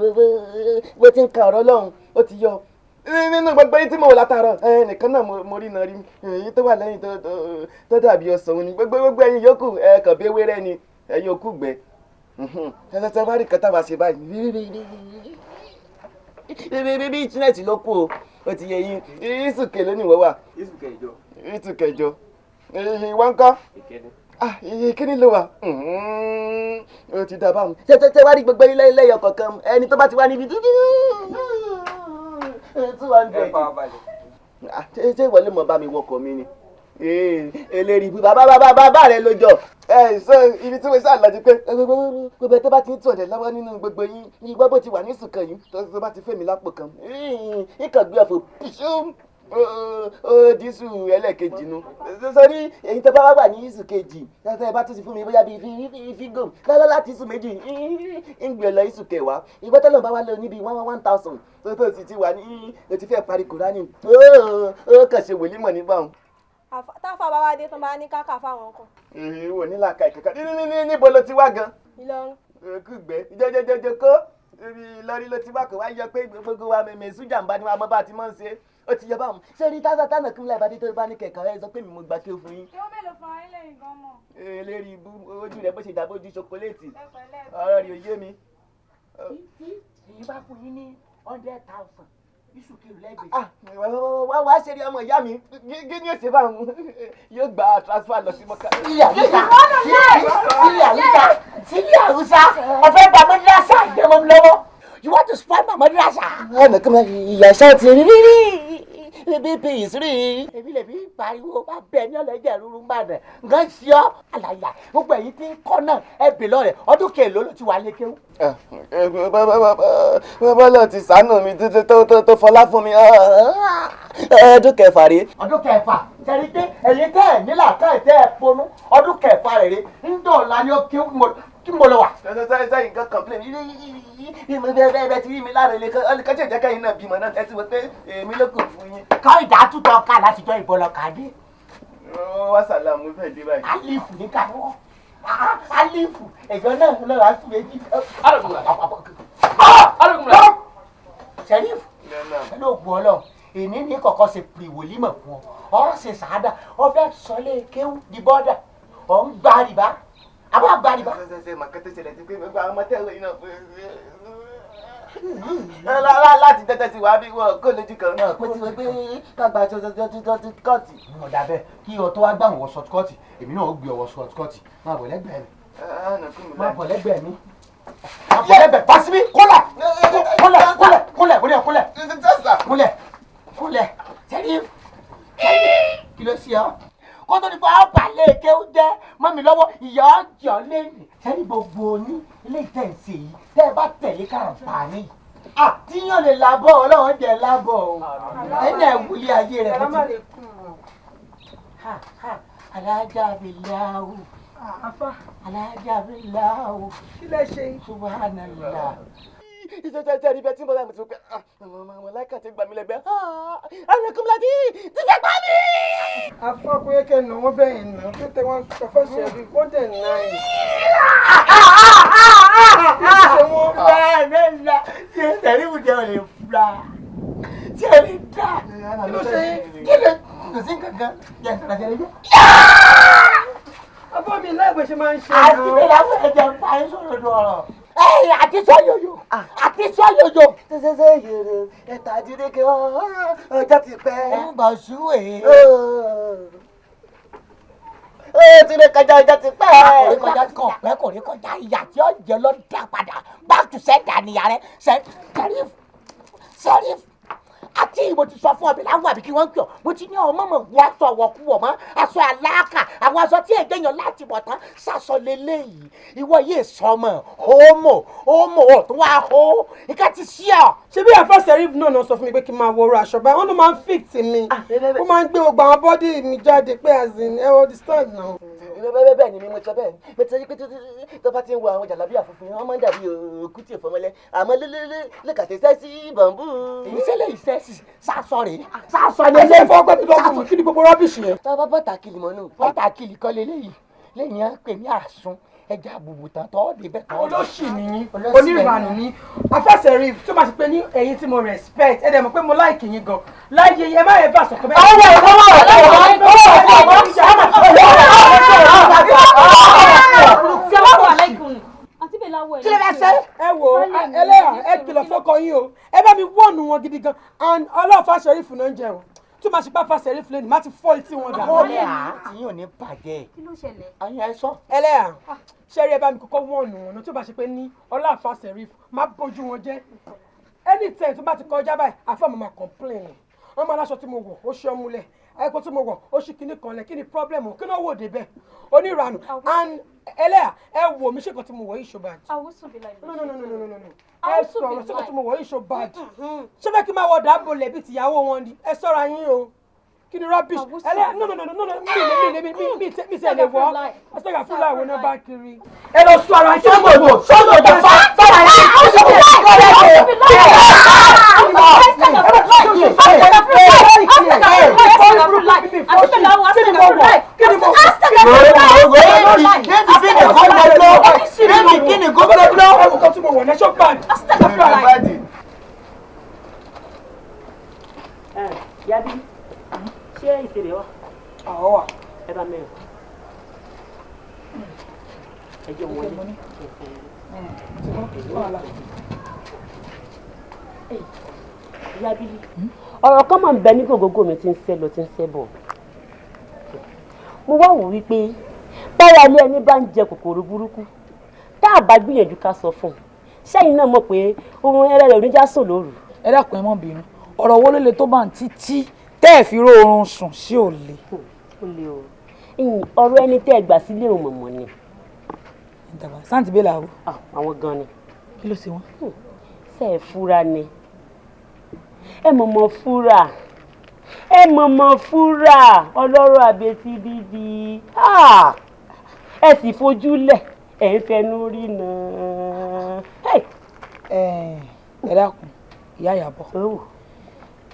Speaker 5: bó ti ń ka ọ̀rọ̀ Ọlọ́run ó ti yọ. Nínú gbogbo yín tí mo wò látàárọ̀ ẹnìkan náà mo rí náà rí èyí tó wà lẹ́yìn tó dàbí ọsàn ni gbogbo ẹ̀yin yòókù ẹ kàn bí ewérẹ́ ni ẹ̀yin òkú gbẹ. Tẹ́tẹ́tẹ́ bá rí kẹta wá ṣe báyìí bí ìtúnẹ̀tì ló kù o, ó ti yẹ yín. Ìsùkè ló ní ìwọ wà. Ìsùkẹjọ. Ìwọ ńkọ́? Ìkíní ló wà. Ó ti dá báwọn. Tẹ́tẹ́tẹ́ wá rí gbogbo ilé ilé ọkọ̀ kan ẹni tó bá ti wá níbi 200. Ṣé ìwọ lè mọ bá mi wọkọ̀ mi ni? Eléyìí bàbá bàbá bàbá rẹ ló jọ. Ẹ sọ ibi tí mo sá lọ ti pé gbogbo tó bá ti ń tún ọ̀dẹ̀ lọ́wọ́ nínú gbogbo yín ìgbọ́ bó ti wà ní sùkàn yìí tó bá ti fẹ́ mi lápò kan nǹkan gbé ọ̀fọ̀ pìṣú dísù ẹlẹ́ẹ̀kejì nu. Sọrí èyí tó bá wà ní ìsù kejì tẹ́tẹ́ bá tún ti fún mi bóyá bíi fígò lálá láti ìsù méjì ń gbé lọ ìsù kẹwàá. Ìgbọ́ tọ́lọ̀ bá wà lọ níbi 1000 tó sì ti wà ní o ti fẹ́ parí Kùránì ó kàn ṣe wòlímọ̀ nígbà wọn.
Speaker 9: Táfà bá wá dé tán bá ní káka fáwọn kan.
Speaker 5: Ìwò nílàkà ìkẹ̀kẹ́ níbo ló ti wá gan.
Speaker 9: Ìlọrin.
Speaker 5: Kúgbẹ́ jẹjẹjẹjẹ kó Ìlọrin ló ti wá kó wá yọ pé gbogbo wa mẹ̀mẹ̀ sójà ń bá ní wa mọ́ bá ti mọ́ ń ṣe ó ti yọ báwọn. Ṣé rí tásà tánà kí n láì bá dé tó bá ní kẹ̀kẹ́ ẹ sọ pé mi mo gbà kí o fún yín.
Speaker 9: Kí ó mélòó fún ayé lẹ́yìn gan mọ̀.
Speaker 5: Eléyìí ibú ojú rẹ bó ṣe dàbí ojú ṣokoléètì ọ̀rọ̀ rẹ̀ ò yé mi.
Speaker 7: Tí èyí bá fún yín ní 100,000 Iṣu kìlú lẹ́gbẹ̀ẹ́.
Speaker 5: Wá ṣe rí ọmọ ìyá mi kí ni ó ṣe báwọn yóò gba transfer lọ sí mọ́kà.
Speaker 7: Ilé àwùsá ilé àwùsá ilé àwùsá ọ̀fẹ́ bá mọ́dúrásà jẹ́ mọ́ mi lọ́wọ́. You want to spoil my madrasa?
Speaker 5: Ọ̀nà kan ìyá ṣáà ti rí rí bp ìsírí.
Speaker 7: Èmi lè fi pariwo bá bẹ ní ọlẹ́jẹ̀ rúru ń bàdàn. Nǹkan ṣe ọ́ àlàyé gbogbo ẹ̀yin tí ń kọ́ náà ẹ bè lọ́rẹ̀ ọdún kèló ló ti wà lékéwú.
Speaker 5: Bọ́lá ti ṣàánú mi tó fọlá fún mi ọdún kẹfà rèé.
Speaker 7: Ọdún kẹfà tẹ̀rí pé ẹ̀yin tẹ́ ẹ̀ nílà ká ẹ̀ tẹ́ ẹ̀ ponú ọdún kẹfà rẹ̀ rè ń dọ̀la ni ó kí mo lọ wà.
Speaker 5: Sẹ́yìn kan complain bẹ́ẹ̀ ti rí mi lára ilé kan tí ò jẹ́ kẹ́yìn náà bímọ náà ẹ ti wọ pé èmi ló kù fún yín.
Speaker 7: Ká ìdá tútọ̀ ká láti jọ ìbọn lọ kàdé.
Speaker 5: Wá sàlámù fẹ́ dé báyìí.
Speaker 7: Alifu ní kàwọ́ alifu ẹ̀jọ̀ náà lọ́la sí méjì. Sẹ́rífù pẹ̀lú ògùn ọlọ́run èní ní kọ̀kọ́ ṣe pìrìwòlímọ̀ fún ọ ọ ṣe sàádà ọ fẹ́ sọlé kéwú di bọ́dà ọ ń gba rìbá àbá gba rìbá.
Speaker 5: Ṣe màkàtí ṣẹlẹ̀ sí pé gbogbo àwọn ọmọ tẹ́wọ̀ iná láti tẹ́tẹ́ sí wàá bí wọ́n kó lójú kan náà pé tí wọ́n gbé kágbá kọ́ọ̀tì.
Speaker 8: Ọ̀dà bẹ́ẹ̀ kí ọ tó wá gbà wọ́n short cut èmi náà ó gbé ọwọ́ short cut máa bọ̀ lẹ́gbẹ̀ẹ́ mi. Máa bọ̀ lẹ́gbẹ̀ẹ́ mi. Máa bọ̀ lẹ́gbẹ̀ẹ́ pàṣípì kólẹ̀ kólẹ̀ kólẹ̀ kólẹ̀ kólẹ̀ kólẹ̀ kólẹ̀
Speaker 7: kúnlẹ̀ sẹ́rí kí ló ṣe ọ́ kó tó ní fún abalẹ̀ èké ó jẹ́ mọ́ mi lọ́wọ́ ìyá ọjọ́ lẹ́yìn sẹ́rí gbogbo ní ilé ìtẹ̀sí yìí tẹ́ ẹ bá tẹ̀lé kàràǹfààní àtìyàn lè labọ̀ ọlọ́run jẹ́ lábọ̀ o ẹ̀yìn ẹ̀wúlé ayé rẹ̀ bó ti. Alájà mi láwù alájà mi láwù
Speaker 2: kí lẹ ṣe.
Speaker 7: Subhanallah.
Speaker 5: Ìṣẹ̀ṣẹ̀ rí bẹ́ẹ̀ tí mo bá mi ti pẹ́ àwọn láìka ti gbà mí lẹ́gbẹ̀ẹ́ alẹ́kùnmíláàdì ti fẹ́ gbà mí.
Speaker 2: Afọkùnrin kẹ nà wọn bẹ́ẹ̀ nà tó tẹ wọn sọfọ ṣẹbi kó dẹ̀ nà ẹ̀.
Speaker 7: Ṣé wọ́n bá rẹ̀ la ṣé tẹ̀lé ìwúdẹ ò lè fura ṣé ò lè dá
Speaker 2: kí ló ṣe yín?
Speaker 7: Kí ló kò sí kankan jẹ́ ìtura ṣẹlẹ̀ jẹ́.
Speaker 2: Abọ́ mi láìpẹ́ ṣe máa ń ṣe.
Speaker 7: Àti bẹ́ẹ̀ làwọn ẹ̀jẹ̀ ń pa ẹ́ sọ̀rọ̀ dọ̀rọ̀. Ẹ àti sọ yòyò àti sọ yòyò.
Speaker 5: Ṣẹṣẹṣẹ yòrò ẹ̀ta àdúrókè ọjọ́ ti pẹ́.
Speaker 7: Ẹ ń bọ̀ súwèé.
Speaker 5: Ó ti rí kọjá ọjọ́ ti pẹ́.
Speaker 7: Kò rí kọjá kò pẹ́ kò rí kọjá ìyá tí ó jẹ lọ dá padà back to sender níyà rẹ sẹ́ríf sẹ́ríf àti mo ti sọ fún ọ bí láwọn àbí kí wọ́n ń pè ọ́ mo ti ní ọmọ mọ̀ wọ aṣọ ọ̀wọ̀kúwọ̀ mọ́ aṣọ àlàkà àwọn aṣọ tí èdè yàn láti bọ̀ tán sàṣọ lélẹ́yìí ìwọ yìí sọmọ homo homo ọ̀tún wá ho ìka ti sí ọ.
Speaker 2: Ṣé bí àfa sẹ́ríf náà sọ fún mi pé kí n máa wọrọ aṣọ báyìí wọ́n ló máa ń fit mi ó máa ń gbé gbogbo àwọn bọ́dì mi jáde pé as in ẹ understand now.
Speaker 5: Bẹ́ẹ̀ ni mo sọ bẹ́ẹ̀ mo ti rí pé tó bá ti ń wọ àwọn jàlábíà funfun wọ́n máa ń dàbí òkú tí ò fọmọlẹ́ àmọ́ lẹ́kàtẹ́ sẹ́sì bọ̀m̀bù.
Speaker 7: Ìṣẹ̀lẹ̀ ìṣẹ́sì sàṣọ rèé sàṣọ
Speaker 2: Ẹ ṣe fọwọ́ gbẹ́mí lọ́gùn kí ni gbogbo rọ́bìṣì yẹn.
Speaker 5: Bàbá bọ́tà kìlì mọ́ nù.
Speaker 7: Bọ́tà kìlì kọ́ leléyìí lẹ́yìn á pè ní àsun ẹja àbùbù tán tọ́ débẹ̀ tọ́.
Speaker 2: Olóṣì nìyí oníranù ní afẹsẹ̀rí tó máa ṣe pé ní ẹ̀yin tí mo respect ẹ dẹ̀ mọ̀ pé mo like yín gan láyé ẹ má yẹ bá sọ̀kọ́ bẹ́ẹ̀.
Speaker 7: Ọwọ́
Speaker 9: Salamu alaikum. Àǹtí Bella wọ ẹ̀.
Speaker 7: Kí ló fẹ́ ṣe?
Speaker 2: Ẹ wo ẹlẹ́yà ẹ kìlọ̀ fọ́kọ yín o ẹ bá mi wọ́ọ̀nù wọn gidi gan and ọlọ́ọ̀fà ṣẹ̀rífù náà ń jẹun tó máa ṣe pé àfà ṣẹ̀rífù lẹ́nu má ti fọ́ etí wọn dà.
Speaker 7: Ọmọ mi à tí yóò ní bàjẹ́.
Speaker 9: Kí ló ṣẹlẹ̀?
Speaker 7: Àyìn ẹ sọ.
Speaker 2: Ẹlẹ́yà ṣẹ́rí ẹ bá mi kọ́kọ́ wọ́ọ̀nù wọn náà tó bá ṣe pé ní ọlọ́ọ̀fà ṣẹ̀rífù má bójú wọn jẹ́ anytime tó bá ti kọjá báyìí àfà mo máa complain wọn máa láṣọ tí mo wọ̀ ó ṣe ọmúlẹ̀ ẹ̀kọ́ tí mo wọ̀ ó ṣì kíní kan lẹ̀ kí ni problem kí ló wò débẹ̀ oníranù and ẹlẹ́yà ẹ wò mí ṣèkọ́ tí mo wọ̀ yìí ṣó bad. No no no no no no no ẹ sọ̀rọ̀ ṣèkọ́ tí mo wọ̀ yìí ṣó bad ṣé fẹ́ kí n máa wọ dàbò lẹ̀ bí tìyàwó wọn ni ẹ sọ́ra yín o kí ni rubbish ẹlẹ́yà no no no no no mi lè mi lè mi mi mi tẹ̀ lè wọ́ ọ̀sẹ̀gà fúlà àwọn náà bá kiri. Ẹ lọ sọ ara ṣé mo wò ṣọ́nà tó fa sọ́ra yín.
Speaker 6: Yabi, ṣé ìṣẹ̀lẹ̀ wà?
Speaker 2: Àwọn wà.
Speaker 6: Ẹ bá mẹ́rin. Ẹ jẹ́ wọlé. Ìyá Bílí, ọ̀rọ̀ kan máa ń bẹ ní gògógó mi tí ń sẹ́ lọ tí ń sẹ́ bọ̀. Mo wá wò wípé báwa ilé ẹni bá ń jẹ kòkòrò burúkú tá a bá gbìyànjú ká sọ fún un, sẹ́yìn náà mọ̀ pé ohun ẹlẹ́rẹ̀ oníjà sùn lóru.
Speaker 3: Ẹ dákun, ẹ má bínú, ọ̀rọ̀ wo ló le tó bá ń títí tẹ́ ẹ̀ fi róorun sùn sí òle.
Speaker 6: Ó le o, ọ̀rọ̀ ẹni tẹ́ ẹ gbà sílé òun mọ̀mọ́ ni.
Speaker 3: Sáǹtì bẹ́ẹ̀ làwọ̀.
Speaker 6: Àwọn gan ni.
Speaker 3: Kí ló ṣe wọ́n?
Speaker 6: Ṣé ẹ fura ni? Ẹ mọ̀mọ́ fura, ẹ mọ̀mọ́ fura, ọlọ́rọ̀ àbẹ̀tí bíbí, ẹ sì fojú lẹ̀, ẹ ń fẹnu rí náà.
Speaker 3: Ẹ dákun, ìyá Ìyábọ̀,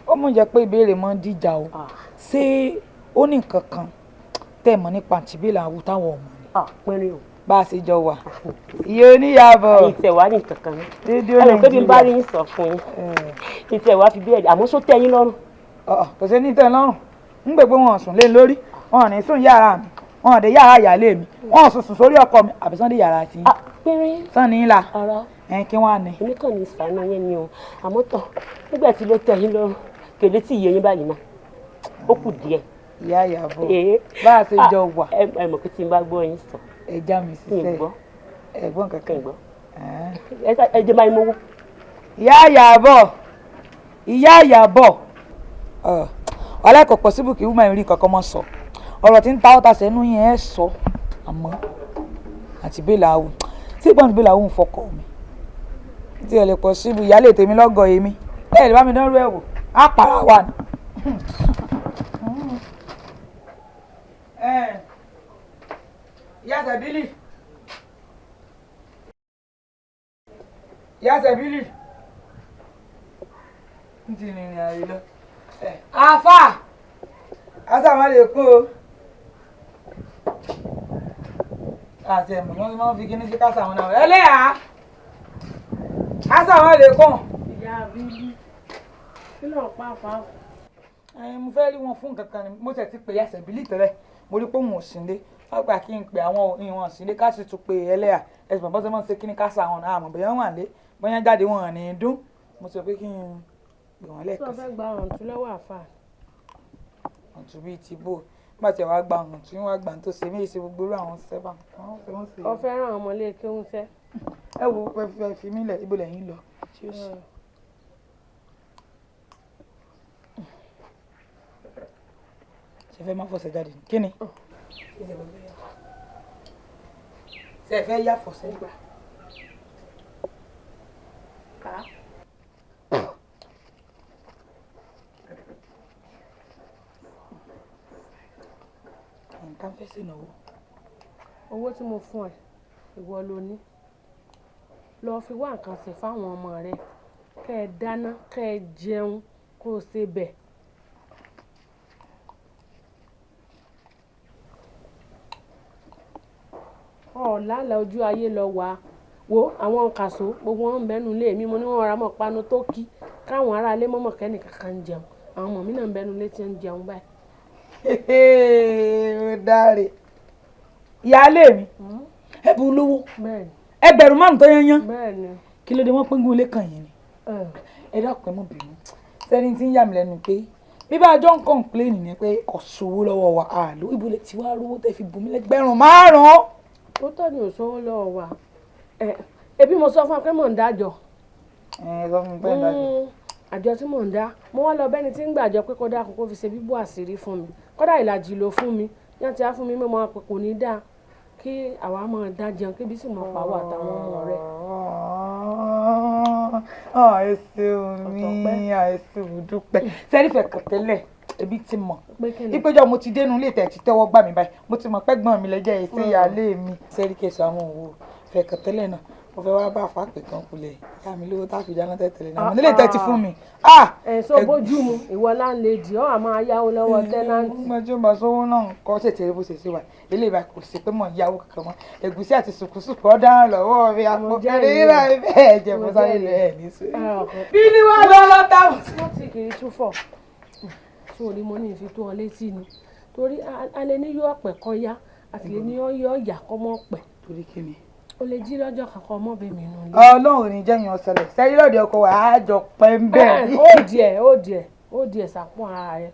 Speaker 3: ó mú jẹ́ pé ìbéèrè máa ń díjà o. Ṣé ó ní nǹkan kan tẹ̀ mọ́ nípa àǹtí bẹ́ẹ̀ làwọ̀ táwọn ọmọ ni?
Speaker 6: Pínrín o.
Speaker 3: Bá a ṣe jọ wà, iye oníyàbọ̀.
Speaker 6: Ìtẹ̀wá ní nǹkan kan.
Speaker 3: Rédíò
Speaker 6: Ẹ rò pé bí n bá
Speaker 3: Nàìjíríà.
Speaker 6: rí yín sọ fún yín, ìtẹ̀wá fi bí ẹ̀dá, àmọ́ só tẹ́ yín lọ́rùn.
Speaker 3: Kò sí ní tẹ́ lọ́rùn, ń gbè pé wọn ò sùn lé lórí, wọn ò ní sùn yàrá mi, wọn ò dé yàrá ìyáálé mi, wọn ò sùn sùn sórí ọkọ mi, àbí sàn dé yàrá tí.
Speaker 6: Pínrín.
Speaker 3: Sàn ní ìlà.
Speaker 6: Ara.
Speaker 3: Ẹ kí wọn á ní.
Speaker 6: Èmi kàn ní ìsànà yẹn ni o, àmọ́ tán nígbà tí ló tẹ́ yín lọ́rùn kèlé tí ìyẹn yín báyìí náà ó kù díẹ̀.
Speaker 3: Ìyá Ìyábọ̀, bá a ṣe jọ wà.
Speaker 6: Ẹ mọ̀ pé tí n bá gbọ́ yín sọ.
Speaker 3: Ẹ já mi sísẹ́.
Speaker 6: Gbọ́.
Speaker 3: Ẹ̀gbọ́n kankan.
Speaker 6: Gbọ́. Ẹ jẹ́ báyìí mọ́wọ́.
Speaker 3: Ìyá Ìyábọ̀, ìyá Ìyábọ̀, alákọ̀ọ́pọ̀ síbù kí woman rí kankan mọ́ sọ ọ̀rọ̀ tí ń ta ọ́ta sẹ́nu yẹn ẹ̀ sọ, àmọ́ àti bẹ́ẹ̀ làwù tí ìgbọ́n bẹ́ẹ̀ làwù ń fọkọ̀ mi tí ẹ lè pọ̀ síbù ìyáálé tèmi lọ́gọ̀ èmi ẹ lè bá mi dánrú ẹ̀ wò á para wa ni. Ìyá Sẹ̀bílì, ìyá Sẹ̀bílì ń ti rìnrìn àrè lọ. Àfà asàmàlẹ́kùn o, àti ẹ̀mọ̀ wọ́n máa ń fi kíní sí kásá wọn náà ẹlẹ́yà asàmàlẹ́kùn.
Speaker 4: Ìyá Bílí, kí ló ń pa fáfù?
Speaker 3: Mo fẹ́ rí wọn fún nǹkan kan ni. Mo tẹ̀ ti pè ìyá Sẹ̀bílì tẹ́lẹ̀, mo rí pé òun ò sí nílé, wọ́n gbà kí n pè àwọn ìwọ̀n sí nílé, ká sì tún pe ẹlẹ́yà ẹ̀sùn bàbá sọ́mọ́ ṣe kíní kásá wọn náà, àmọ́ bóyá wọ́n wà nílé, bóyá jáde wọn ò ní dún. Mo sọ pé kí n pè wọ́n
Speaker 4: Tí
Speaker 3: lẹ́ẹ̀kan
Speaker 4: wọ́n
Speaker 3: sí.
Speaker 4: fẹ́ gba ọ̀ǹtún lọ́wọ́ àfà.
Speaker 3: Ọ̀tún bíi ti bò, nígbà tí wàá gba ọ̀hún tí wọ́n gbà tó ṣe mí ṣe gbogbo irú àwọn sẹ́fà wọ́n ṣe.
Speaker 4: Ọ fẹ́ ràn ọmọ ilé kéwú sẹ́.
Speaker 3: Ẹ wo, ẹ fi mí lẹ̀, ibo lẹ́yìn lọ tí ó sì. Ṣe fẹ́ má fọṣẹ jáde ni kí ni. Ṣe fẹ́ yá fọṣẹ gbà. Nǹkan fẹ́ sí ìnáwó.
Speaker 4: Owó tí mo fún ẹ, ìwọ ló ní. Lọ fi wá nǹkan ṣe fáwọn ọmọ rẹ, kẹ́ ẹ dáná, kẹ́ ẹ jẹun, kó o ṣe bẹ̀. Ọ̀làlà ojú ayé lọ wà wo àwọn kàṣó gbogbo wọn ń bẹnu ilé mi, mo ní wọn ra mọ́ panu tó kí káwọn aráalé mọ́mọ́ kẹ́nì kankan ń jẹun, àwọn ọmọ mi náà ń bẹnu ilé tí ń jẹun báyìí.
Speaker 3: Ó dáre, ìyáálé mi, ẹ bu olówó 5,000 tó yányán, kí ló dé wọ́n pín gún ilé kan yìí ni? Ẹ dákun, ẹ mọ̀ bínú, sẹ́ni tí ń yà mí lẹ́nu pé bí bá a jọ ń kọ̀ǹpléènì ni pé kò sówó lọ́wọ́ wa, àlọ́ ibo lè ti wá rówó tẹ́ fi bù mí lẹ́gbẹ̀rún 5.
Speaker 4: Ó tọ́ ni ò sówó lọ́wọ́ wa, ebi mo sọ fún ọ pé mò ń dájọ́.
Speaker 3: Ẹ sọ fún mi pé ń dájọ́.
Speaker 4: Àjọ tí mò ń dá, mo wá lọ bẹ́ni tí ń gbàjọ pé kó dákun kó fi ṣe bíbú àṣírí fún mi, kódà ìlàjì ló fún mi yẹn ti á fún mi mọ́ pé kò ní dáa kí àwa máa dá jẹun kébi sì mọ̀ pàwọ́ àtàwọn ọmọ rẹ̀.
Speaker 3: Ẹ ṣeun mi, ẹ ṣeun, dúpẹ́. Sẹ́rífẹ̀ kàn tẹ́lẹ̀, ebi ti mọ̀ ìpéjọ mo ti dénú ilé tẹ̀ ti tẹ́wọ́ gbà mí báyìí, mo ti mọ̀ pẹ́gbọ́n mi lẹ́jẹ́ ẹ̀ṣẹ̀ ìyáálé mi. Sẹ́ríkẹ̀sọ àwọn òwò fẹ̀kàn tẹ́lẹ̀ náà, mo fẹ́ wá bá fàápẹ̀ kan kulẹ̀ ìyá mi lówó táàfin dáná tẹ́tẹ̀lẹ̀ náà, mo nílé tẹ́tí fún mi.
Speaker 4: Ẹ̀sọ́ bójú mu, ìwọ láńlẹ́dì ọ̀ àmọ́ ayáwó lọ́wọ́ tẹ́nàntì.
Speaker 3: Mo jẹ́ bá sọ́wọ́ náà kọ́ ṣètì bó ṣe ṣe wà ilé ìbá, kò sí pé mò ń yáwó kankan mọ́. Ẹ̀gúsí àti sùkúsùkú ọ̀daràn lọ́wọ́ mi, àpò kẹrin rírà bẹ́ẹ̀ jẹ́ mo sáré lọ ẹ̀ ní sùúrù. Bí ni wọ́n lọ lọ́tà.
Speaker 4: Wọ́n ti kiri túfọ̀ sórí, mo ní ìfi tó ọ létí ni, torí alẹ́ ní yóò pẹ̀ kọ́ yá, àti lè ní yóò yà kọ́ mọ́ pẹ̀.
Speaker 3: Torí kí ni?
Speaker 4: O lè jí lọ́jọ́ kankan ọmọ bèmí nù ilé.
Speaker 3: Ọlọ́run ní jẹ́yìn ọ̀sẹ̀lẹ̀ sẹ́yìn lọ́dẹ ọkọ wa á jọ pẹ́ ń bẹ̀.
Speaker 4: Ó díẹ̀ sàpọ̀ ara rẹ̀.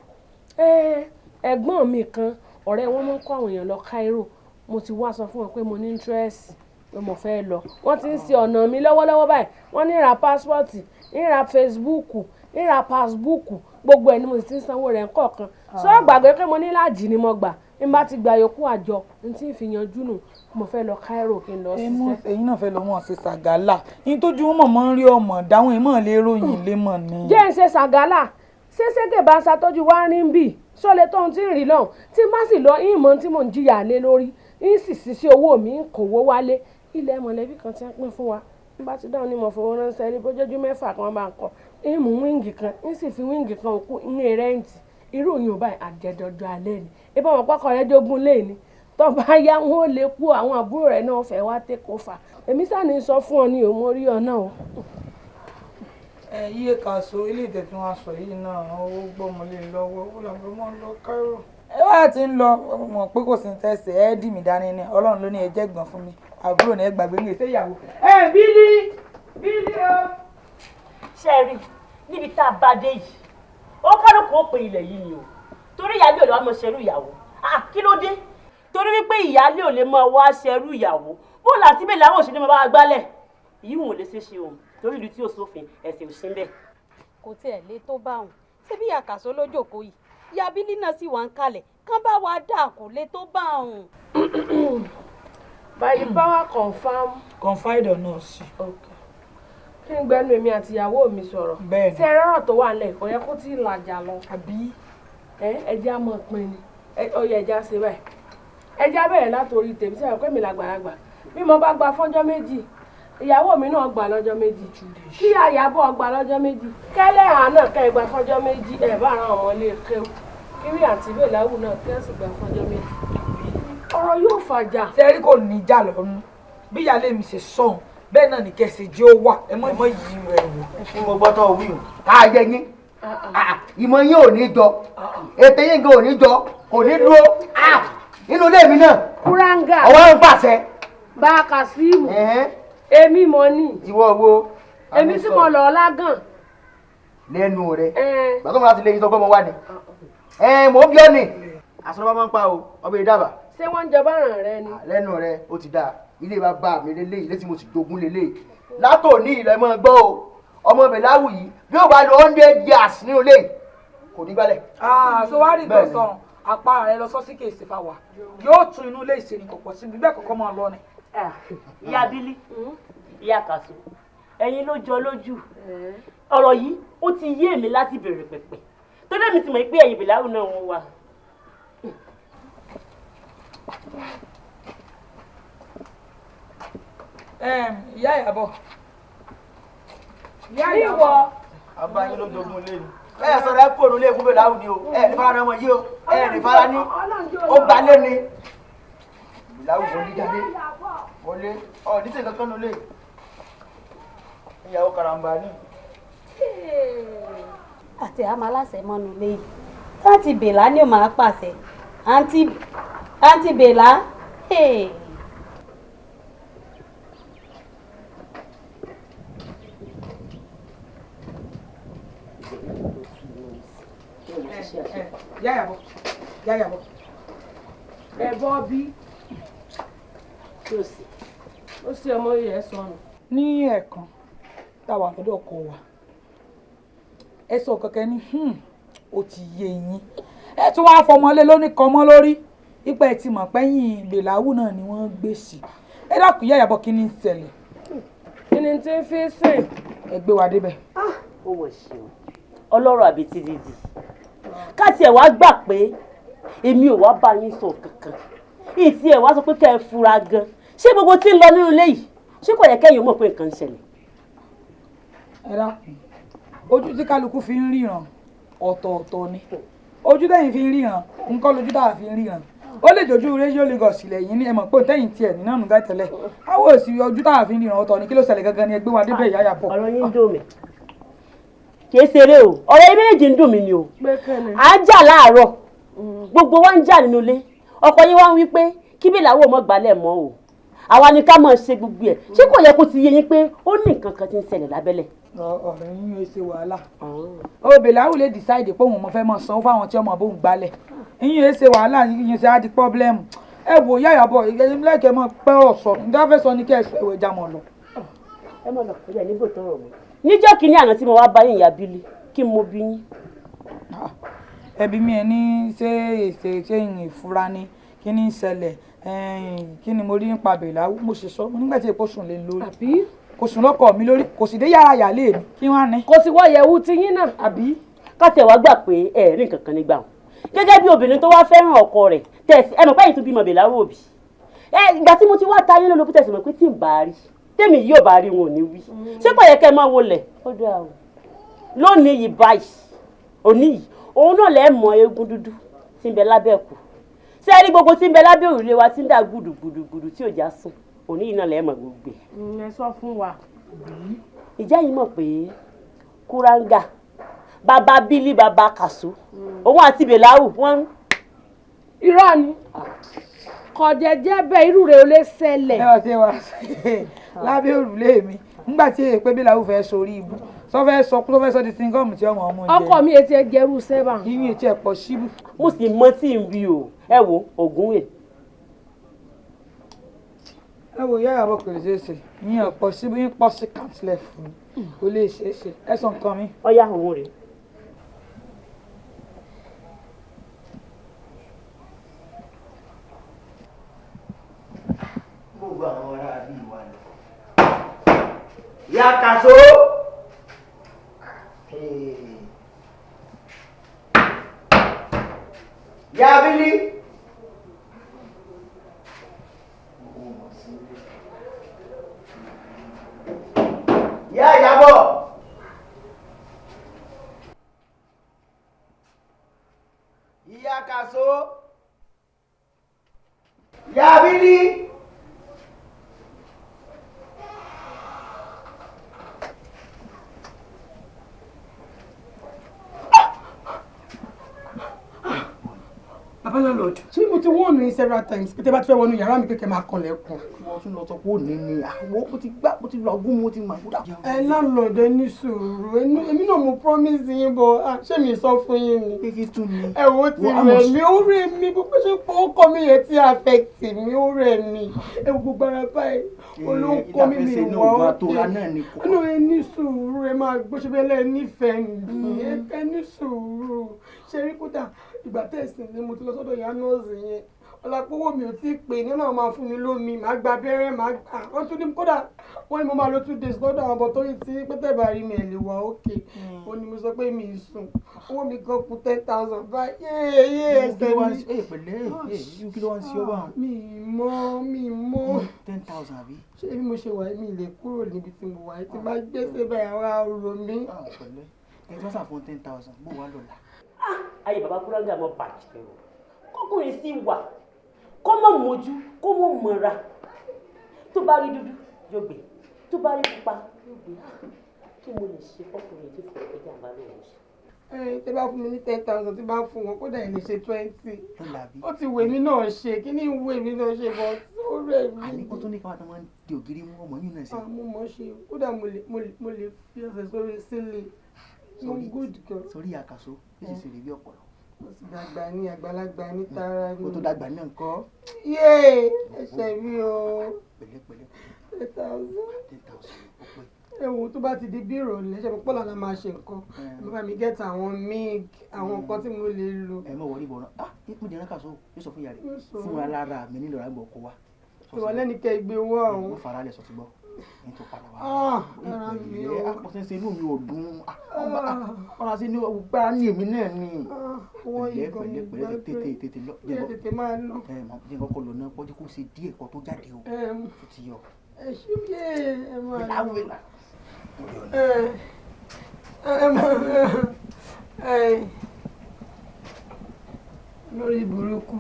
Speaker 4: Ẹ̀gbọ́n mi kan ọ̀rẹ́ wọn máa ń kó àwọn èèyàn lọ Cairo. Mo ti wá sọ fún wọn pé mo ní interest pé mo fẹ́ lọ. Wọ́n ti ń ṣe ọ̀nà mi lọ́wọ́lọ́wọ́ báyìí. Wọ́n ní ra pásítọ̀tì, ń ra Facebook, ń ra passbook, gbogbo ẹ̀ ni mo sì ti ń sanwó rẹ̀ ńkọ̀ọ̀kan. Sọ gbàgbé pé mo ní láàjì ni mo gbà. N bá ti gba yòókù àjọ n tí ń fi yanjú nù. Mo fẹ́ lọ Cairo kí n lọ ṣiṣẹ́.
Speaker 3: Ẹ̀yin náà fẹ́ lọ mọ̀ ṣe ṣàgálà. Yín tójú wọn mọ̀ ń rí ọmọ dáhùn ẹ̀ mọ̀ lè ròyìn lé mọ̀ ni.
Speaker 4: Jẹ́ ń ṣe ṣàgálà. Ṣé ṣége bá ń ṣàtọ́jú wá rí ń bì? Sọ́lẹ̀ tóun ti ń rí lọ́hùn. Tí má sì lọ ìmọ̀ tí mò ń jìyà lé lórí. Ń sì ṣiṣẹ́ owó mi ń kówó wálé. Ilẹ̀ mọ̀lẹ́bí kan ti ń pín fún wa. N bá ti dáhùn ní mo fowó ránṣẹ́ ní bójójú mẹ́fà kan bá ń kọ. Ń mú wíǹgì kan, ń sì fi wíǹgì kan òkú ń rẹ́ǹtì. Irú òyìn ò báyìí àjẹjọjọ alẹ́ ni. Ibà wọn pọ́kọ rẹ jogún lé ni. Tó bá yá wọn ò lè kú àwọn àbúrò rẹ náà fẹ́ wá take over. Èmi sá ní sọ fún ọ ní o, mo rí ọ náà o.
Speaker 3: Ẹ iye kàṣọ ilé ìtẹ̀tún aṣọ yìí náà ó gbọ́mọlé lọ́wọ́ ó làbọ̀ mọ́ lọ Cairo. Ẹ wá ti ń lọ mọ̀ pé kò sí tẹ̀sẹ̀ ẹ dì mí dání ni Ọlọ́run ló ní ẹ jẹ́ gbọ̀n fún mi àbúrò ní ẹ gbàgbé ní ìṣe ìyàwó. Ẹ Bílí Bílí o.
Speaker 6: Ṣé ẹ rí níbi tá a bá dé yìí ó kálukú ó pe ilẹ̀ yìí ni o torí ìyáálé ò lè wá mọ ṣerú ìyàwó. Kí ló dé? Torí wípé ìyáálé ò lè mọ wá ṣerú ìyàwó bóòlù àti bẹ́ẹ̀ làwọn òṣèlú máa bá wa gbálẹ̀ yìí wọn ò lè ṣe ṣe o torí ìlú tí ò sófin ẹ̀sìn ò ṣe ń bẹ̀.
Speaker 9: Kò tiẹ̀ lè tó bá òun ṣé bí àkàsọ́ lójókòó yìí ìyá Bílí náà sì wà ń kalẹ̀ kán bá wa dà kò lè tó bá òun.
Speaker 4: By the power confirm.
Speaker 3: Confide on us.
Speaker 4: Okay. Kí n gbẹnu èmi àti ìyàwó mi sọ̀rọ̀.
Speaker 3: Bẹ́ẹ̀ni.
Speaker 4: Ṣé ẹrọ́rọ̀ tó wà nílẹ̀ kò yẹ kó tí ì làjà lọ.
Speaker 3: Àbí.
Speaker 4: Ẹjẹ́ á mọ̀ pin ni. Ó yẹ ẹjẹ́ á ṣe báyìí. Ẹjẹ́ á bẹ̀rẹ̀ látòrí tèmi sẹ́wọ̀n pé mi làgbàlagbà. Bí mo bá gba fọ́jọ́ méjì, ìyàwó mi náà gbà lọ́jọ́ méjì. Kí àyàbọ̀ gbà lọ́jọ́ méjì. Kẹ́lẹ́ àná kẹ́ ẹ gbà fọ́jọ́ méjì. Ẹ bá ara ọmọ ilé kéwù. Kírí àti Bẹ́láwù náà kí ẹ sì gbà fọ́jọ́ méjì. Ọ̀rọ̀ yóò fàjà.
Speaker 3: Sẹ́rí kò ní ìjà lọ́rùn. Bí ìyáálé mi ṣe sọ̀hún bẹ́ẹ̀ náà ní kẹsì jẹ́ ó wà ẹ mọ̀ yìí rẹ̀ wò.
Speaker 5: Mo gbọ́ tó wí o ká yẹ yín ìmọ̀ yín ò ní jọ ètè yín gan ò ní jọ kò ní dúró nínú ilé mi náà.
Speaker 4: Kúráńgà
Speaker 5: ọwọ́ ń pàṣẹ.
Speaker 4: Bá a kà sí ìmù. Èmi mọ̀ ni.
Speaker 5: Ìwọ wo.
Speaker 4: Èmi sì mọ̀ lọ́ọ́ lágàn.
Speaker 5: Lẹ́nu rẹ̀ gbàgbọ́ mi láti lè yín sọ pé mo wà ní. Mò ń bí ọ́ ni. Àṣọ bá máa ń pa o ọbẹ̀ ìdábà.
Speaker 4: Ṣé wọ́n ń jọba ràn rẹ ni.
Speaker 5: Lẹ́nu rẹ̀ ó ti dáa ilé bàbá mi lélẹ̀ ilé tí mo sì jogún lélẹ̀ látòní ilẹ̀ mọ́ gbọ́ o ọmọ Bẹ̀láwù yìí bí ó bá lo 100 years nínú ilé kò ní gbálẹ̀.
Speaker 3: So wá rí ìtọ̀sán apá rẹ lọ sọ́sí kèsì fáwa yóò tún inú ilé ìṣe ní kọ̀pọ̀ síbi bẹ́ẹ̀ kọ̀kọ́ máa lọ ni.
Speaker 6: Ìyá Bílí ìyá Kàṣó ẹ̀yin ló jọ lójú ọ̀rọ̀ yìí ó ti yé èmi láti bẹ̀rẹ̀ pẹ̀pẹ̀ torí èmi ti mọ̀ pé ẹ̀yin Bẹ̀láwù náà wọ́n wà.
Speaker 3: Ìyá Ìyábọ̀.
Speaker 4: Ìyá Ìyábọ̀.
Speaker 5: Àbá yín ló jogún ilé ni. Ẹ sọ̀rọ̀ ẹ kúrò nílé fún Bẹ̀láwù ni o. Ẹ ní fara ọmọ yìí o. Ẹ ní fara ní. Ó gba lé ni. Bẹ̀láwù wọlé jáde. Wọlé. Ọ̀ ní sèǹkan kan nulẹ̀. Ìyàwó karambà ni.
Speaker 9: Àti àmọ́ aláṣẹ mọ́nu léyìí. Táǹtì Bèlá ni ó máa pàṣẹ. Àǹtí Bèlá.
Speaker 3: Ìyá Ìyábọ̀ Ìyá Ìyábọ̀.
Speaker 4: Ẹ bọ́ bí ó sì ọmọ yẹn sọnù.
Speaker 3: Ní ẹ̀ẹ̀kan tá a wà lọ́dọ̀ ọkọ wa ẹ sọ kankan ní ó ti yé yín ẹ tún wáá fọmọlé lóní kọmọ lórí ipa ẹ ti mọ̀ pẹ́yìn Bẹ̀láwù náà ni wọ́n gbé sí ẹ dákun Ìyá Ìyábọ̀ kí ni ń ṣẹlẹ̀.
Speaker 4: Kí ni tí ń fi sìn.
Speaker 3: Ẹ gbé wa débẹ̀.
Speaker 6: Ó wọ̀ ṣe o ọlọ́rọ̀ àbí ti dìdì ká tiẹ̀ wá gbà pé èmi ò wá bá yín sọ kankan ìtì ẹ̀ wá sọ pé kẹ́ ẹ fura gan ṣé gbogbo tí ń lọ nínú ilé yìí ṣé kò yẹ kẹ́yìn mọ̀ pé nǹkan ń ṣẹlẹ̀.
Speaker 3: Ẹ dákun ojú tí kálukú fi ń ríran ọ̀tọ̀ọ̀tọ̀ ni ojú tẹ̀yìn fi ń ríran nǹkan lójú tá a fi ń ríran ó lè jojú rédíò Lagos ilẹ̀ yìí ní ẹ mọ̀ pé tẹ̀yìn tiẹ̀ nínú ànúgá tẹ́lẹ̀ àwọn òsì ojú tá a fi ń ríran ọ̀tọ̀ ni kí ló ṣẹlẹ̀ gangan ni ẹ gbé wa débẹ̀ Ìyá Ìyábọ̀.
Speaker 6: Ọ̀rọ̀ yín ń dùn mí kì í ṣeré o ọ̀rọ̀ yín méjèèjì ń dùn mí ni o à ń jà láàárọ̀ gbogbo wa ń jà nínú ilé ọkọ yín wá ń wí pé kí Bẹ̀láwù mọ́ gbálẹ̀ mọ́ o Àwa ni ká máa ṣe gbogbo ẹ̀. Ṣé kò yẹ kó ti yé yín pé ó ní nǹkan kan tí ń ṣẹlẹ̀ lábẹ́lẹ̀?
Speaker 3: Ọ̀rọ̀ yín yóò ṣe wàhálà. Ó Bèláwù lè decide pé òun mo fẹ́ máa sanwó fáwọn tí ọmọ bóun gbálẹ̀. Yín yóò ṣe wàhálà, yín ṣe á di problem. Ẹ wò yáyàbọ̀ lẹ́kẹ̀ẹ́ mọ́ pẹ́ ọ̀rọ̀ sọ nígbà fẹ́ sọ ní kẹ́ ẹ sọ ìwé jámọ̀ lọ.
Speaker 6: Ẹ mọ̀ lọ, ẹ nígbò tọrọ mọ́. Níjọ́ kìíní àná tí mo wá bá yín, ìyá Bílí, kí n mo bí yín.
Speaker 3: Ẹbí mi ẹ ní ṣé èsè ṣé ìfura ni, kí ni ń ṣẹlẹ̀, kí ni mo rí nípa Bèláwù? Mo sì sọ mo nígbà tí èpo sùn lé lórí.
Speaker 4: Àbí?
Speaker 3: Kò sùn lọ́kọ̀ mi lórí, kò sì dé yàrá yàlé mi, kí wọ́n á ní.
Speaker 4: Kò sì wọ yẹ̀wù tiyín náà.
Speaker 3: Àbí?
Speaker 6: Ká tẹ̀ wá gbà pé ẹ rí nǹkan kan nígbà wọn. Gẹ́gẹ́ bí obìnrin tó wá fẹ́ràn ọkọ rẹ̀, tẹ̀sí ẹ mọ̀ pé ẹ̀yin tó bímọ Bèláwù òbí. Ẹ ìgbà tí mo ti wá ta yín lólobó, tẹ̀sí mọ̀ pé tí ń bá rí tèmi yóò bá rí wọn ò ní wí. Ṣé kò yẹ kẹ́ ẹ máa wọlé? Ó dáa o. Lónìí yìí báyìí, òní yìí, òun náà lẹ́ẹ̀ mọ eégún dúdú tí ń bẹ lábẹ́ ẹ̀kú. Ṣé ẹ rí gbogbo tí ń bẹ lábẹ́ òrùlé wa tí ń dà gbùdùgbùdùgbùdù tí ò já sùn? Òní yìí náà lẹ́ẹ̀ mọ gbogbo ẹ̀.
Speaker 4: Ẹ sọ fún wa.
Speaker 6: Ìjà yìí mọ̀ pé Kúráńgà bàbá Bílí bàbá Kàsó òun àti Bèláwù wọ́n.
Speaker 4: Irọ́ ni, kò jẹ́jẹ́ bẹ́ẹ̀, irú rẹ̀ ò lè ṣẹlẹ̀.
Speaker 3: Ẹ wá sí wa lábẹ́ òrùlé mi nígbà tí èèpẹ̀ Bèláwù fẹ́ sórí ibú sọ fẹ́ sọ kó fẹ́ sọ di singọ́ọ̀mù tí ọmọ ọmọ jẹ.
Speaker 4: Ọkọ mi etí ẹ jẹrú sẹ́bà.
Speaker 3: Yín etí ẹ pọ̀ síbù.
Speaker 6: Mo sì mọ tí ń wí o, ẹ wo ògùn rè.
Speaker 3: Ẹ wo yàrá bọ̀, kò lè ṣeé ṣe, yín ọ̀pọ̀ síbù, yín pọ̀ sí kàǹtìlẹ̀ fún mi, kò lè ṣeé ṣe, ẹ sọ nǹkan mi.
Speaker 6: Ọyá òun rè.
Speaker 5: Gbogbo àwọn ará bíi wa lọ. Ìyá Kàsó. Ìyá Bílí. Ìyá Ìyábọ̀. Ìyá Kàsó. Ìyá Bílí.
Speaker 2: Baba landlord, ṣé mo ti wọ́n yín several times pé tẹ́ bá ti fẹ́ wọnú yàrá mi kékeré máa kanlẹ̀kùn?
Speaker 5: Wọ́n tún lọ sọ pé òní ni àwọn mo ti gbá, mo ti lọ gún, mo ti mà kúdà.
Speaker 2: Ẹ landlord, ẹ ní sùúrù, èmi náà mo promise yín bọ̀, ṣé mi sọ fún yín ni?
Speaker 5: Kékeré tún ni.
Speaker 2: Ẹ wo ti rẹ̀ mí, ó rẹ̀ mí, gbogbo ṣe pọ̀ ọkọ mi yẹn ti affect mi, ó rẹ̀ mí. Ẹ wo gbogbo ara báyìí, olóńkọ mi mi wà ó kè. Ẹnu ẹ ní sùúrù, ẹ máa gbọ́ ṣe bẹ́ẹ̀ lẹ́ nífẹ̀ẹ́ mi, ẹ ní sùúrù. Ṣé rí kódà ìgbà tẹ̀sí ni mo ti lọ sọ́dọ̀ ìyá nọ́ọ̀sì yẹn, ọ̀làpọ̀wọ́ mi ò tí ì pè ní náà máa fún mi lómi, màá gba abẹ́rẹ́, màá gbà wọ́n tún ní kódà wọ́n ní mo máa lo 2 days lọ́dọ̀ àwọn ọmọ torí tí pété bá rí mi ẹ̀ lè wà ókè. Ó ní mo sọ pé mi ì sùn, owó mi gan kù 10,000 báyìí yéé ẹsẹ̀ mi.
Speaker 5: Ẹ pẹ̀lẹ́, ẹ kí ló wá ń ṣe ọ báwọn.
Speaker 2: Mi ì mọ̀, mi ì mọ̀.
Speaker 5: 10,000 àbí.
Speaker 2: Ṣé bí mo ṣe wà, mi lè kúrò níbi tí mo wà tí bá gbèsè báyìí àwọn àrò mi.
Speaker 5: Pẹ̀lẹ́, ẹ tí wọ́n sà fún 10,000 bó wà lọ́la.
Speaker 6: Ayé bàbá Kúráńgà mọ bàjẹ́ o, kọkùnrin sì wà kó mọ̀ mójú, kó mọ̀ mọ̀ra, tó bá rí dúdú yóò gbé, tó bá rí pupa yóò gbé. Kí mo lè ṣe fọkùnrin tó fi ẹja àbá lóun ṣe?
Speaker 2: Ẹ tẹ bá fún mi ní 10,000, tí bá fún wọn kódà ẹ lè ṣe 20. Ó ti wù èmi náà ṣe, kí ni ìwé mi náà ṣe bọ́ ó rẹ̀ mí.
Speaker 5: Àní kó tó ní káwá tó máa ń di ògiri mú ọmọ yìí náà ṣe.
Speaker 2: Mo mọ̀ ṣe, kódà mo lè fi ẹsẹ̀ sórí sílẹ̀. Mo good gan.
Speaker 5: Sórí àkàsó yóò sì ṣe bí ọ̀pọ̀lọ́.
Speaker 2: Mo sì dàgbà ní àgbàlagbà ní tara ni.
Speaker 5: Kó tó dàgbà náà ńkọ́.
Speaker 2: Yéè ẹsẹ̀ mi o.
Speaker 5: Pẹ̀lẹ́pẹ̀lẹ́.
Speaker 2: 10,000.
Speaker 5: 10,000 ó pé.
Speaker 2: Ẹ wo tó bá ti di bí ìrọ̀lẹ́ ṣe pọ́ lọ́la máa ṣe nǹkan, mo bá mi gẹ́tà àwọn milk, àwọn nǹkan tí mo lè lò.
Speaker 5: Ẹ mọ̀ wọlé bọ̀ náà, ah, mo jẹ́ rákàsó yóò sọ fún ìyá rẹ̀ fún alára mi nílò àgbọ̀ kó wa.
Speaker 2: Ìrọ̀lẹ́ ni kẹ́ gbé wá òun.
Speaker 5: Mo fara lẹ̀ sọ ti gbọ́ ní tó padà wá.
Speaker 2: Ara mi o.
Speaker 5: Ìpẹ̀lẹ́ àpọ̀sẹ̀sẹ̀ inú mi ò dùn, ọ̀rọ̀ sí ní gbára ní èmi náà ni.
Speaker 2: Wọ́n yìí gan
Speaker 5: pẹ̀lẹ́ pẹ̀lẹ́, tètè tètè lọ.
Speaker 2: Tètè máa lọ.
Speaker 5: Ẹ mọ jẹ́ kọ́kọ́ lọ náà, pọ́jú kó ṣe díẹ̀ kó tó jáde o. Tó ti yọ.
Speaker 2: Ẹ ṣí yé ẹ máa lọ. Lórí burúkú,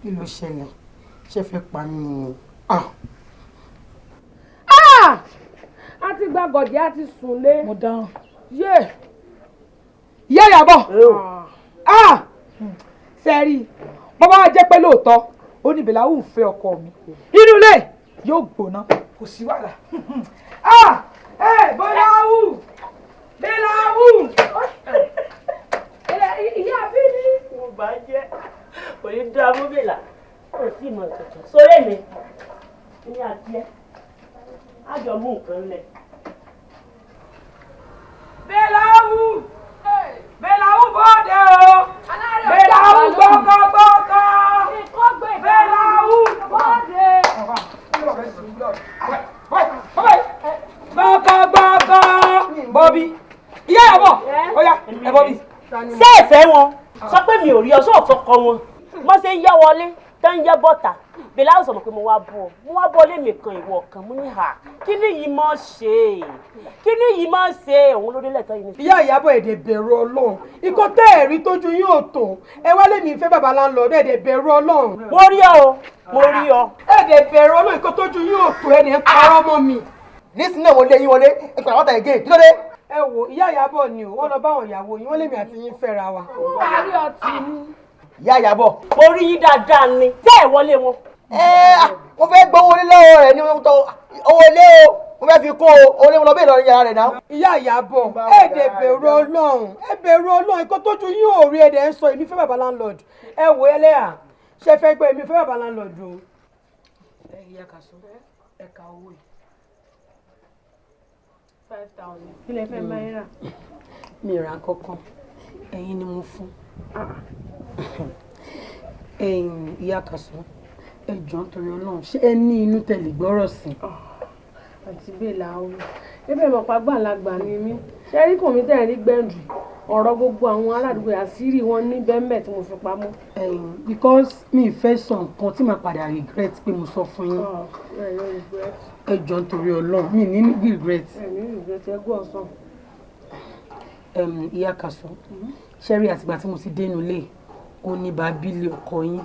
Speaker 2: kí ló ṣẹlẹ̀? Ṣé fẹ́ pa mí ni?
Speaker 4: A ti gba gọ̀dí, a ti sùn lé.
Speaker 3: Mo dáhùn.
Speaker 4: Yé.
Speaker 3: Ìyá Ìyábọ̀, sẹ́rí bàbá wa jẹ́ pé lóòótọ́ ó ní Bèláwù ń fẹ́ ọkọ mi inú ilé. Yóò gbóná, kò sí wàhálà. Ah, ẹ Bọ́láwù, Bẹ́láwù.
Speaker 4: Ìyá Bílí.
Speaker 6: Mo bá jẹ́ kò ní dá mọ́bìlà kò sí ìmọ̀ tuntun sórí mi ní àti ẹ́ á jọ mú nǹkan lẹ̀.
Speaker 3: Bẹ́láwù, Bẹ́láwù bóde o, Bẹ́láwù gbọ́kọ́gbọ́kọ́, Bẹ́láwù bóde. Gbọ́kọ́gbọ́kọ́, Bọ́bí, ìyá ẹ̀ bọ̀, ó yá, ẹ Bọ́bí.
Speaker 6: Ṣé ìfẹ́ wọn sọ pé mi ò rí ọ sóò fọkọ wọn mo ṣe ń yá wọlé tó ń yá bọ́tà Bẹ́láwù sọ pé mo wá bọ̀ mo wá bọ́ lémi kan ìwọ kan mo ní hà kí ni yìí mọ̀ ṣe kí ni yìí mọ̀ ṣe òun ló délẹ̀ tán yìí.
Speaker 2: Ìyá Ìyábọ̀, èdè bẹ̀rù Ọlọ́run. Ikọ́ tẹ́ ẹ̀rí tójú yín ò tó, ẹ wá lèmi ìfẹ́ bàbá láńlọ́ọ̀dù, èdè bẹ̀rù Ọlọ́run.
Speaker 6: Mo rí ọ o, mo rí ọ.
Speaker 2: Èdè bẹ̀rù Ọlọ́run, ikọ́ tójú yín ò tó, ẹ̀dẹ̀ ń parọ́ mọ́ mi.
Speaker 5: Nísìnyí náà mo lé yín wọlé, ẹ pàrọ̀ wọ́tà again, kí ló dé?
Speaker 2: Ẹ wo ìyá Ìyábọ̀ ni o, wọ́n lọ bá àwọn ìyàwó yín, wọ́n lèmi àti yín fẹ́ra wa.
Speaker 4: Parí ọtí ni.
Speaker 5: Ìyá Ìyábọ̀.
Speaker 6: Mo rí yín dáadáa ni tẹ́ ẹ̀ wọlé wọn.
Speaker 5: Ẹ mo fẹ́ gbowó ilé lọ́wọ́ rẹ̀ ni owó ilé o, mo fẹ́ fi kún o, owó ilé mo lọ bí Ìlọrin yàrá rẹ̀ náà.
Speaker 2: Ìyá Ìyábọ̀, èdè bẹ̀rù Ọlọ́run, ẹ bẹ̀rù Ọlọ́run, ikọ́ tójú yín ò rí, ẹ̀dẹ̀ ń sọ èmi fẹ́ bàbá láńlọ́ọ̀dù. Ẹ wo ẹlẹ́yà, ṣe fẹ́ gbọ́ èmi fẹ́ bàbá láńlọ́ọ̀dù o.
Speaker 3: Ẹ ìyá Kàsó, ẹ ka owó yìí.
Speaker 4: 5,000. Kí lẹ fẹ́ máa ń rà?
Speaker 2: Mi ò ra kankan, ẹ̀yin ni mo fún. Ẹ̀yin ìyá Kàsó, ẹ jọ̀ọ́ nítorí Ọlọ́run, ṣé ẹ ní inú tẹ̀lé gbọ́rọ̀ sí?
Speaker 4: Àǹtí Bẹ́láwù, ebe mọ̀ pa gbàlagbà ni mí. Ṣé rí kùn mí tẹ̀ rí gbẹ̀ǹdù? Ọ̀rọ̀ gbogbo àwọn aládùúgbò àṣírí wọn ní bẹ́ńbẹ̀ tí mo fi pamọ́.
Speaker 2: Because mi ì fẹ́ sọ nǹkan tí màá padà regret pé mo sọ fún yín. Ẹ jọ̀ọ́ nítorí Ọlọ́run, mi ní regret.
Speaker 4: Ẹ ní regret, ẹ gbọ́ ọ̀sán.
Speaker 2: Ìyá Kàsó, ṣé rí àtìgbà tí mo ti dénú ilé, ó ní bábílì ọkọ yín,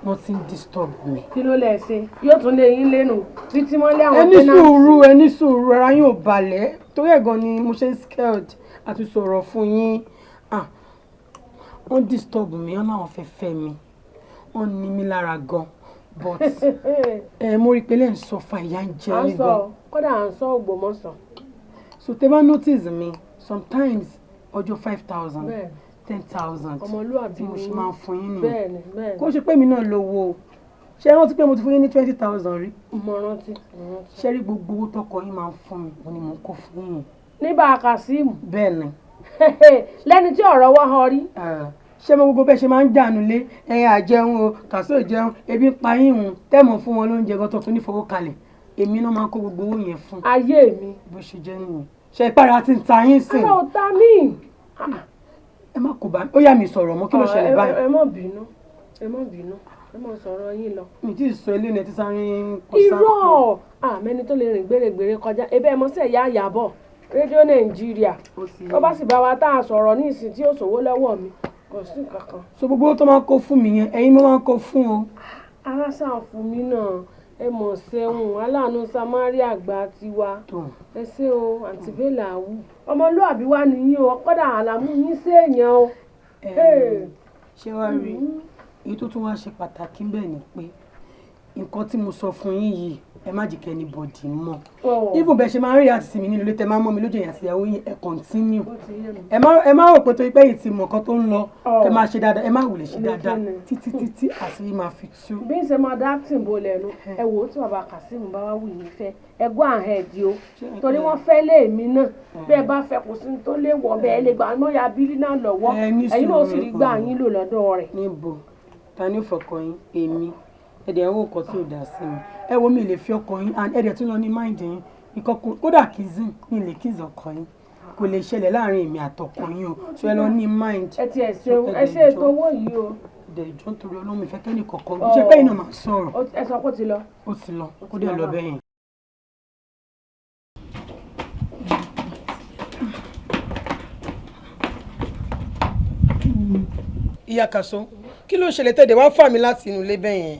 Speaker 2: wọ́n ti ń disturb mi.
Speaker 4: Kí ló lẹ̀ ṣe? Yóò tún lé yín lẹ́nu títí wọ́n lé àwọn
Speaker 2: Ẹ ní sùúrù, ẹ ní sùúrù, ara yín ò balẹ̀ torí ẹ̀ gan ni mo ṣe ń scared àti sọ̀rọ̀ fún yín. Wọ́n disturb mi, wọ́n láwọn fẹ́ fẹ́ mi, wọ́n ní mi lára gan, but ẹ mo rí i pé lẹ́yìn sọ fa ìyá ń jẹ mí gan.
Speaker 4: Kódà à ń sọ Ògbómọ̀ṣọ́.
Speaker 2: So tẹ́ bá notice mi sometimes ọjọ́ 5,000, 10,000 tí mo ṣe máa ń fún yín nìyẹn. Kó ṣe pé mi náà lówó o, ṣé ẹ rántí pé mo ti fún yín ní 20,000 rí?
Speaker 4: Mo rántí.
Speaker 2: Ṣé rí gbogbo owó tọkọ yín máa ń fún mi, òun ni mò ń kó fún yín.
Speaker 4: Níbà Kazeem.
Speaker 2: Bẹ́ẹ̀ ni.
Speaker 4: Lẹ́ni tí ọ̀rọ̀ wá họ rí.
Speaker 2: Ṣé mo gbogbo bẹ́ẹ̀ ṣe máa ń jànú lé ẹyin àjẹun o, Kàsó ìjẹun, ebi ń pa yín hùn, tẹ́mọ̀ fún wọn lóúnjẹ gan tó tún ní fowó kalẹ̀, èmi náà máa ń kó gbogbo owó yẹn fún.
Speaker 4: Ayé mi.
Speaker 2: Bó ṣe jẹ́ nìyẹn. Ṣe ìpara ti ń ta yín sìn.
Speaker 4: Ara ò ta mí.
Speaker 2: Ẹ má kó bá mi, ó yá mi sọ̀rọ̀ mọ́, kí ló ṣẹlẹ̀ báyìí?
Speaker 4: Ẹ má bínú, ẹ má bínú, ẹ má sọ̀rọ̀ yín lọ.
Speaker 2: Mi tí ì sọ ilé ní ẹ ti sáré ń kọ sáà.
Speaker 4: Irọ́ àmẹ́ni tó lè rìn gbèrègbèrè kọjá ebe ẹ mọ́ sí ẹ̀yà Àyàbọ̀ rédíò Nàìjíríà tó bá sì bá wa tá a sọ̀rọ̀ ní ìsìn tí ó ṣòwò lọ́wọ́ mi kò sí kankan.
Speaker 2: So gbogbo owó tó máa ń kó fún mi yẹn, ẹ̀yin mo máa ń kó fún o.
Speaker 4: Ara ṣáà fún mi náà, ẹ mọ̀ ṣeun aláàánú Samaria àgbà tiwa. Ẹ ṣé o àǹtí Bẹ́láwù, ọmọlúàbí wa nìyí o, kódà àlàmú yín séèyàn o.
Speaker 2: Ṣé wàá rí èyí tó tún wá ṣe pàtàkì bẹ́ẹ̀ ni pé nǹkan tí mo sọ fún yín yìí, ẹ má jẹ́ kí anybody mọ̀. Even bẹ́ẹ̀ ṣe máa ń rí àti sinmi nínú ilé tẹ máa ń mọ́ mi lójú ẹ̀yìn àti ìyàwó yín, ẹ continue. Ẹ má rò pé torí pé èyí ti mọ̀ nǹkan tó ń lọ kẹ máa ṣe dáadáa, ẹ má wulẹ̀ ṣe dáadáa títí títí àṣírí máa fi tú.
Speaker 4: Bí n ṣe máa dá tìǹbù lẹ́nu, ẹ wò ó tí bàbá Kazeem bá wá wù yín fẹ́, ẹ go ahead o, torí wọ́n fẹ́ lé èmi náà, bẹ́ẹ̀ bá fẹ́ kò sí ní tó lè wọ̀ bẹ́ẹ̀ lè gbà mọ́ ya bílí náà lọ́wọ́, ẹ̀yin náà sì rí gbà yín lò lọ́dọ̀ rẹ̀.
Speaker 2: Níbo ta ni ó fọkàn yín? Èmi ẹ̀dẹ̀ ẹ̀wọ̀n nǹkan tí ò dá sí mi, ẹ wo mi lè fi ọkọ yín and ẹ̀dẹ̀ tún lọ ní mind yín nǹkan, kódà kìzìn mi lè kìzìn ọkọ yín, kò lè ṣẹlẹ̀ láàrin èmi àtọkọ yín o, so ẹ lọ ní mind.
Speaker 4: Ẹ ti ẹ ṣeun, ẹ ṣe ètò owó yìí o.
Speaker 2: Ẹ̀dẹ̀ ìjọ nítorí Ọlọ́run ìfẹ́ kẹ́ni kọ̀ọ̀kan ṣe pé iná máa sọ̀rọ̀.
Speaker 4: Ẹ sọ pé ó ti lọ.
Speaker 2: Ó ti lọ, ó dẹ̀ lọ bẹ́yẹn. Ìyá Kàsó, kí ló ṣẹlẹ̀ tẹ̀dẹ̀ wá fà mí láti inú ilé bẹ́ẹ̀ yẹn?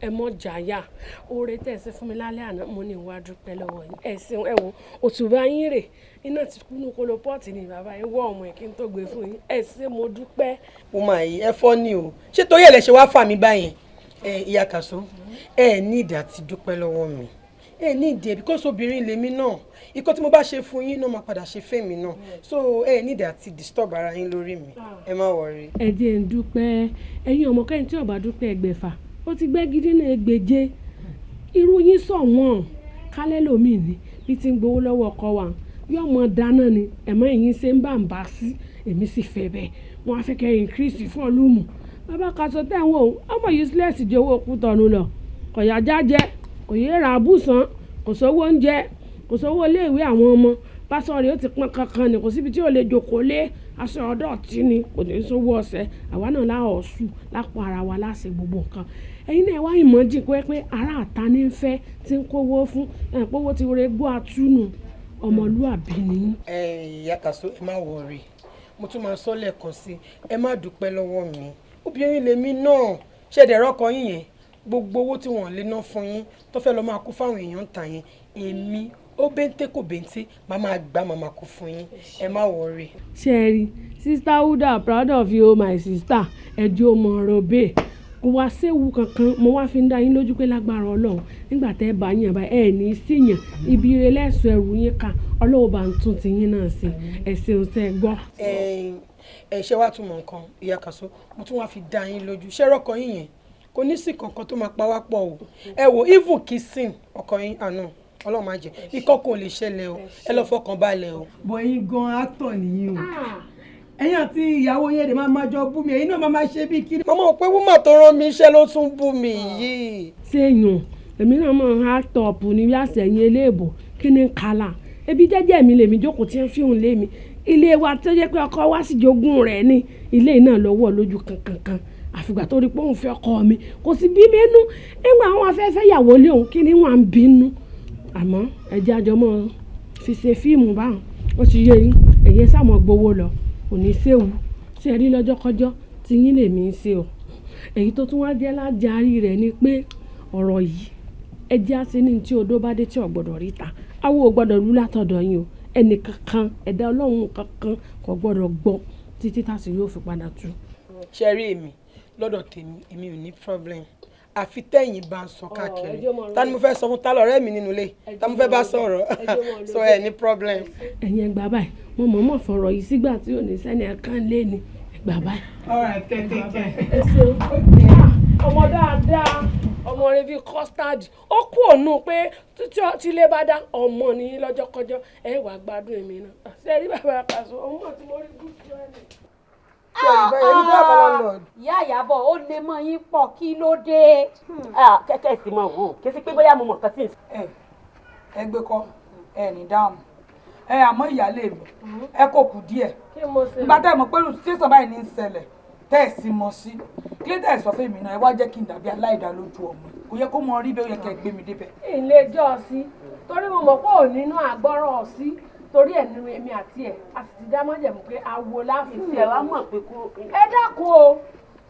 Speaker 4: Ẹ mọ jàyà, oore tẹ̀ ṣe fún mi lálẹ́ àná, mo ní ìwà dúpẹ́ lọ́wọ́ yín. Ẹ ṣeun, ẹ wo òtúbá yín rè, iná ti kúnú kolo pọ́ọ̀tì ni bàbá yín wọ́ ọmọ ẹ̀ kí n tó gbé fún yín. Ẹ ṣé, mo dúpẹ́.
Speaker 2: Mo máa yí ẹ fọ́ ni o, ṣé torí ẹ̀ lẹ ṣe wá fà mí báyẹn? Ẹ ìyá Kàsó, ẹ ní ìdí àti dúpẹ́ lọ́wọ́ mi, ẹ ní ìdí ẹ, because obìnrin lèmi náà. Ikọ́ tí mo bá ṣe fún yín náà máa padà ṣe fẹ́mi náà, so ẹ ní ìdí àti disturb ara yín lórí mi, ẹ má worry.
Speaker 4: Ẹ jẹ́ ń dúpẹ́. Ẹ̀yin ọmọ kẹ́yìn tí ó bá dúpẹ́ ẹgbẹ̀fà, ó ti gbẹ́ gidi náà ẹgbẹ̀je. Irú yín sọ wọ́n kálẹ̀ lómi ni bí ti ń gbowó lọ́wọ́ ọkọ wa yóò mọ dáná ni ẹ̀mọ́ ẹ̀yìn ṣe ń bá ń bá sí. Èmi sì fẹ́ bẹ́ẹ̀, wọ́n á fẹ́ kẹ́ increase volume. Bàbá Kàsó tẹ̀ ń wò ó, ọmọ useless jẹ́ owó kú tọ̀nù lọ, kò yá jájẹ, kò yé ra àbùsàn, kò sówó oúnjẹ, kò sówó iléèwé àwọn ọmọ. Pásọ rẹ̀ ó ti pọn kankan ni, kò síbi tí ò lè jókòó lé aṣọ ọ̀dọ̀ tí ni, kò ní sówó ọ̀sẹ̀. Àwa náà láwọ̀ ọ̀sù lápò ara wa láṣẹ gbogbo nǹkan. Ẹ̀yin náà wá ìmọ̀ jìn pé ará àta ní ń fẹ́ tí ń kówó fún ẹ̀ pówó ti rẹ gbọ́ àtúnú ọmọlúàbí ni.
Speaker 2: Ẹ ìyá Kàsó, ẹ má worry, mo tún máa sọ lẹ́ẹ̀kan sí, ẹ má dúpẹ́ lọ́wọ́ mi, obìnrin lèmi náà. Ṣẹ̀dẹ̀ rọ́kọ yín yẹn, gbogbo owó tí wọ́n lè ná fún yín tó fẹ́ lọ máa kó fáwọn èèyàn ń ta yẹn, èmi ó bẹ́ńté kò bẹ́ńté, máa máa gbà, máa máa kó fún yín, ẹ má worry.
Speaker 4: Ṣé ẹ rí, Sister Huda, proud of you, my sister. Ẹjọ́ mọ̀ ọ̀rọ̀ bẹ́ẹ̀ kò wá séwu kankan. Mo wá fi ń dá yín lójú pé lágbára Ọlọ́run, nígbà tẹ́ ẹ bá yàn báyìí, ẹ ní í síyàn ibi ire lẹ́sùn ẹrù yín ká. Ọlọ́run bá ń tún ti yín náà sí. Ẹ ṣeun, tẹ́ ẹ gbọ́.
Speaker 2: Ẹ ẹ ṣe wá tún mọ nǹkan, ìyá Kàsó, mo tún wá fi dá yín lójú, ṣé rọ́kọ yín yẹn kò ní sí kankan tó máa pa wá pọ̀ o. Ẹ wò, even kissing ọkọ yín àná, Ọlọ́run máa jẹ ikọ́ kò lè ṣẹlẹ̀ o, ẹ lọ fọkàn balẹ̀ o. Bọ̀ ẹ̀yin gan actor nìyí o, ẹ̀yin àti ìyàwó yẹn lè máa máa jọ bú mi, ẹ̀yin náà máa máa ṣe bí kiri. Màmá ò pé woman tó rán mi iṣẹ́ ló tún bú mi yìí.
Speaker 4: Séèyàn èmi náà mọ̀ á tọ̀pù ní bí àṣẹyìn eléèbò kí ni kàlà ebi jẹ́jẹ́ mi lèmi jókòó tí ń fi hùn lé mi. Ilé wa tó jẹ́ pé ọkọ wa sì jogún rẹ̀ ní ilé náà lọ́wọ́ lójú kankankan, àfìgbà tó rí pé òun fẹ́ ọkọ mi kò sì bí mi nú nígbà àwọn afẹ́fẹ́ yàwó lé òun kí ni wọ́n à ń bínú. Àmọ́ ẹ̀jẹ̀ àjọmọ́ fi ṣe fíìmù báwọn, ó ti yé yín. Ẹ̀yẹ sàmọ́ gbowó lọ, kò ní séwu. Ṣé ẹ rí lọ́jọ́kọ́jọ́ tí yín lèmi ń ṣe o. Èyí tó tún wá jẹ́ lájàrí rẹ̀ ni pé ọ̀rọ̀ yìí ẹjẹ́ á ṣe ní tí odó bá dé tí ò gbọ́dọ̀ rí ta, awo ò gbọ́dọ̀ lú látọ̀dọ̀ yín o. Ẹnì kankan, ẹ̀dá Ọlọ́run kankan kò gbọ́dọ̀ gbọ́ títí tàṣí yóò fi padà tú.
Speaker 2: Ṣe rí, èmi lọ́dọ̀ tèmi, èmi ò ní problem, àfi tẹ́yìn bá ń sọ káàkiri. Ta ni mo fẹ́ sọ fún? Ta lọ̀rẹ́ mi nínú ilé? Ta mo fẹ́ bá sọ̀rọ̀? So ẹ ní problem.
Speaker 4: Ẹ̀yin ẹgbàá báyìí, mo mọ̀ọ́mọ̀ fọ̀rọ̀ yìí sígbà tí ò ní sẹ́ni ẹ̀kan lé ni. Ẹgbàá báyìí.
Speaker 2: All right, take care.
Speaker 4: Ẹ ṣeun, ọmọ dáadáa, ọmọ rẹ bíi custard. Ó kú ònú pé tí ilé bá dá ọmọ ní lọ́jọ́kọjọ́, ẹ wàá gbádùn èmi náà. Ṣé ẹ rí bàbá Kàsó, ọmọ tí mo rí gúúsù ẹ̀ ní.
Speaker 9: Ìyá Ìyàbọ̀, ó lè mọ yín pọ̀, kí ló dé?
Speaker 6: Kẹ́kẹ́ sì mọ̀ wò ó, kí sí pé bóyá mo mọ̀ nǹkan tí ń
Speaker 3: Ẹ ẹ gbé kọ ẹ ní dáhùn ẹ, àmọ́ ìyáálé mi, ẹ kò kù díẹ̀.
Speaker 4: Kí mo ṣe?
Speaker 3: Nígbà tẹ́ ẹ mọ̀ pé tẹ̀sán báyìí ní í ṣẹlẹ̀, tẹ́ ẹ sì mọ̀ sí kí ló tẹ́ ẹ sọ fún mi náà, ẹ wá jẹ́ kí n dàbí aláìdá lójú ọmọ. Kò yẹ kó mọ rí bẹ́ẹ̀, ó yẹ kẹ́ ẹ gbé mi débẹ̀.
Speaker 4: Ilé ẹjọ́ sí torí mo mọ̀ pé ò nínú àgbọ́rọ̀ sí torí ẹ̀ nínú èmi àti ẹ̀ a sì ti dá májẹ̀mú pé awo láfi
Speaker 6: Tí ẹ wá mọ̀ pé kó.
Speaker 4: Ẹ dákun o,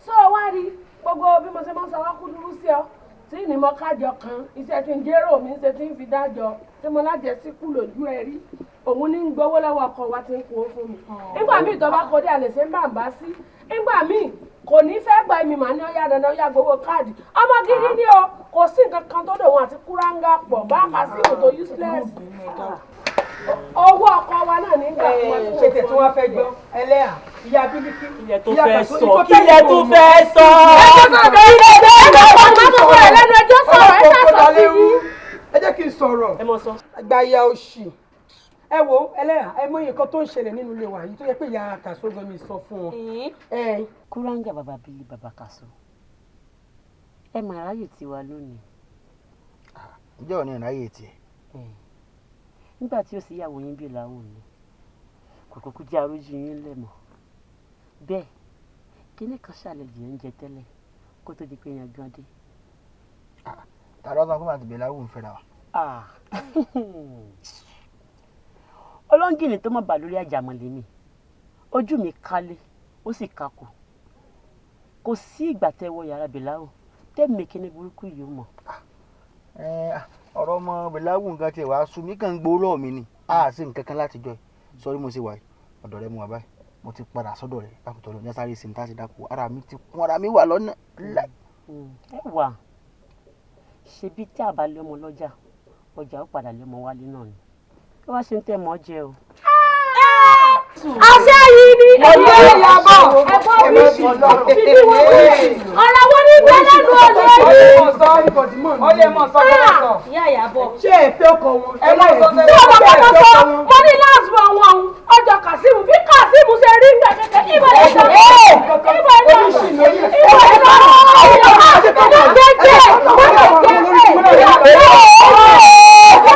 Speaker 4: sọ wá rí gbogbo bí mo ṣe máa ń sọ wá kúdúrú sí ọ tí ní mo kájọ kan iṣẹ́ tí ń jérò mi ń ṣe tí ń fi dájọ́ tí mo lájẹ sí kú lójú ẹ rí, òun ní ń gbowó lọ́wọ́ ọkọ wa tí ń kó fún mi. Nígbà míì tó bá kọjá àlè ṣe ń bà ń bá sí, nígbà míì kò ní fẹ́ gba èmi màá ní ọ̀yá dandan ọ̀yá gbowó káàdì. Ọmọ gidi ni o, kò sí nǹkan kan tó dòun àti kúráńgà pọ̀ bá a kà sí ìwò useless. Owó ọkọ wa náà nígbà fún wa.
Speaker 2: Ṣe tẹ̀ tí wọ́n fẹ́ gbọ́ ẹlẹ́yà ìyá bílíkì.
Speaker 6: Ilẹ̀ tó
Speaker 2: ìyá
Speaker 6: fẹ́
Speaker 2: Kàsó,
Speaker 6: sọ,
Speaker 2: ikọ́
Speaker 6: kí ilẹ̀
Speaker 2: tẹ́yìn
Speaker 6: tó
Speaker 2: ò mọ̀.
Speaker 6: fẹ́ sọ.
Speaker 4: Lẹ́nu ẹjọ́ sọ̀rọ̀, ẹ
Speaker 2: Ọlọ́pàá
Speaker 4: sàṣọ sí
Speaker 2: lérú.
Speaker 4: yín.
Speaker 2: Ẹ jẹ́ kí n sọ̀rọ̀.
Speaker 6: Ẹ mọ sọ.
Speaker 2: Àgbáyà òṣì. Ẹ wo ẹlẹ́yà, ẹ mọ nǹkan tó ń ṣẹlẹ̀ nínú ilé wa yìí tó yẹ pé ìyá Kàsó gan mi sọ fún wọn. Ẹ
Speaker 6: Kúráńgà bàbá bíi bàbá Kàsó, ẹ mà ráyè tiwa lónìí.
Speaker 5: Ǹjẹ́ ò ní ìráyè tiẹ̀?
Speaker 6: Nígbà tí ó sì yàwó yín bí làwọn ò ní kò kúkú jẹ́ arójú yín lẹ̀ mọ́ bẹ́ẹ̀. Kíní kan ṣàlejò ń jẹ tẹ́lẹ̀ kó tó di pé yan gan dé.
Speaker 5: Tààrà ọ̀sán kó máa ti bẹ̀rẹ̀ láwùn ń fẹ́ra wa.
Speaker 6: Ah. Olóńgìní tó mọ̀ bà lórí àjàmọ̀lé mi, ojú mi kálé ó sì kakò, kò sí ìgbà tẹ́ wọ yàrá bìláwò tẹ́mi kíní burúkú yìí ó mọ̀.
Speaker 5: Ẹ, ọ̀rọ̀ ọmọ bẹ̀láwù nǹkan tiẹ̀ wàá sú mi kàn ń gbowó lọ́wọ́ mi ni a sì nǹkan kan láti jọ ẹ̀ sọrí mo ṣe wà yìí, ọ̀dọ̀ rẹ mo wà báyìí, mo ti padà sọ́dọ̀ rẹ lákòótọ́ lọ ní sáré sí ní tá a ti dákú, ara mi ti kún, ara mi wà lọ́nà láì.
Speaker 6: Ẹ wà, ṣebí tí a bá lé ọmọ lọ́jà, ọjà ó padà lé ọmọ wálé náà ni. Kí wàá ṣe ń tẹ̀ mọ́ jẹ o.
Speaker 4: Àṣẹ yìí ni
Speaker 3: Ọ̀yẹ́ ìyàbọ̀.
Speaker 4: ẹ̀gbọ́n mi bíbí wọn wí. Ọ̀rọ̀ wo ní bẹ́ẹ̀ lẹ́nu ọ̀lẹ́ yìí?
Speaker 3: Ó lè mọ̀ sọ bẹ́ẹ̀ sọ.
Speaker 9: Ìyá Ìyábọ̀.
Speaker 2: Ṣé ẹ fẹ́ ọkọ wọn?
Speaker 3: Ẹ mọ̀ sọ
Speaker 4: Tí ọmọ kọ́kọ́ sọ, mo ní last born wọn òun, ọjọ́ Kàsímù bí Kàsímù ṣe rí ń gbà kẹ́kẹ́, ìbọn lè sọ, ìbọn lè sọ, ìbọn lè sọ.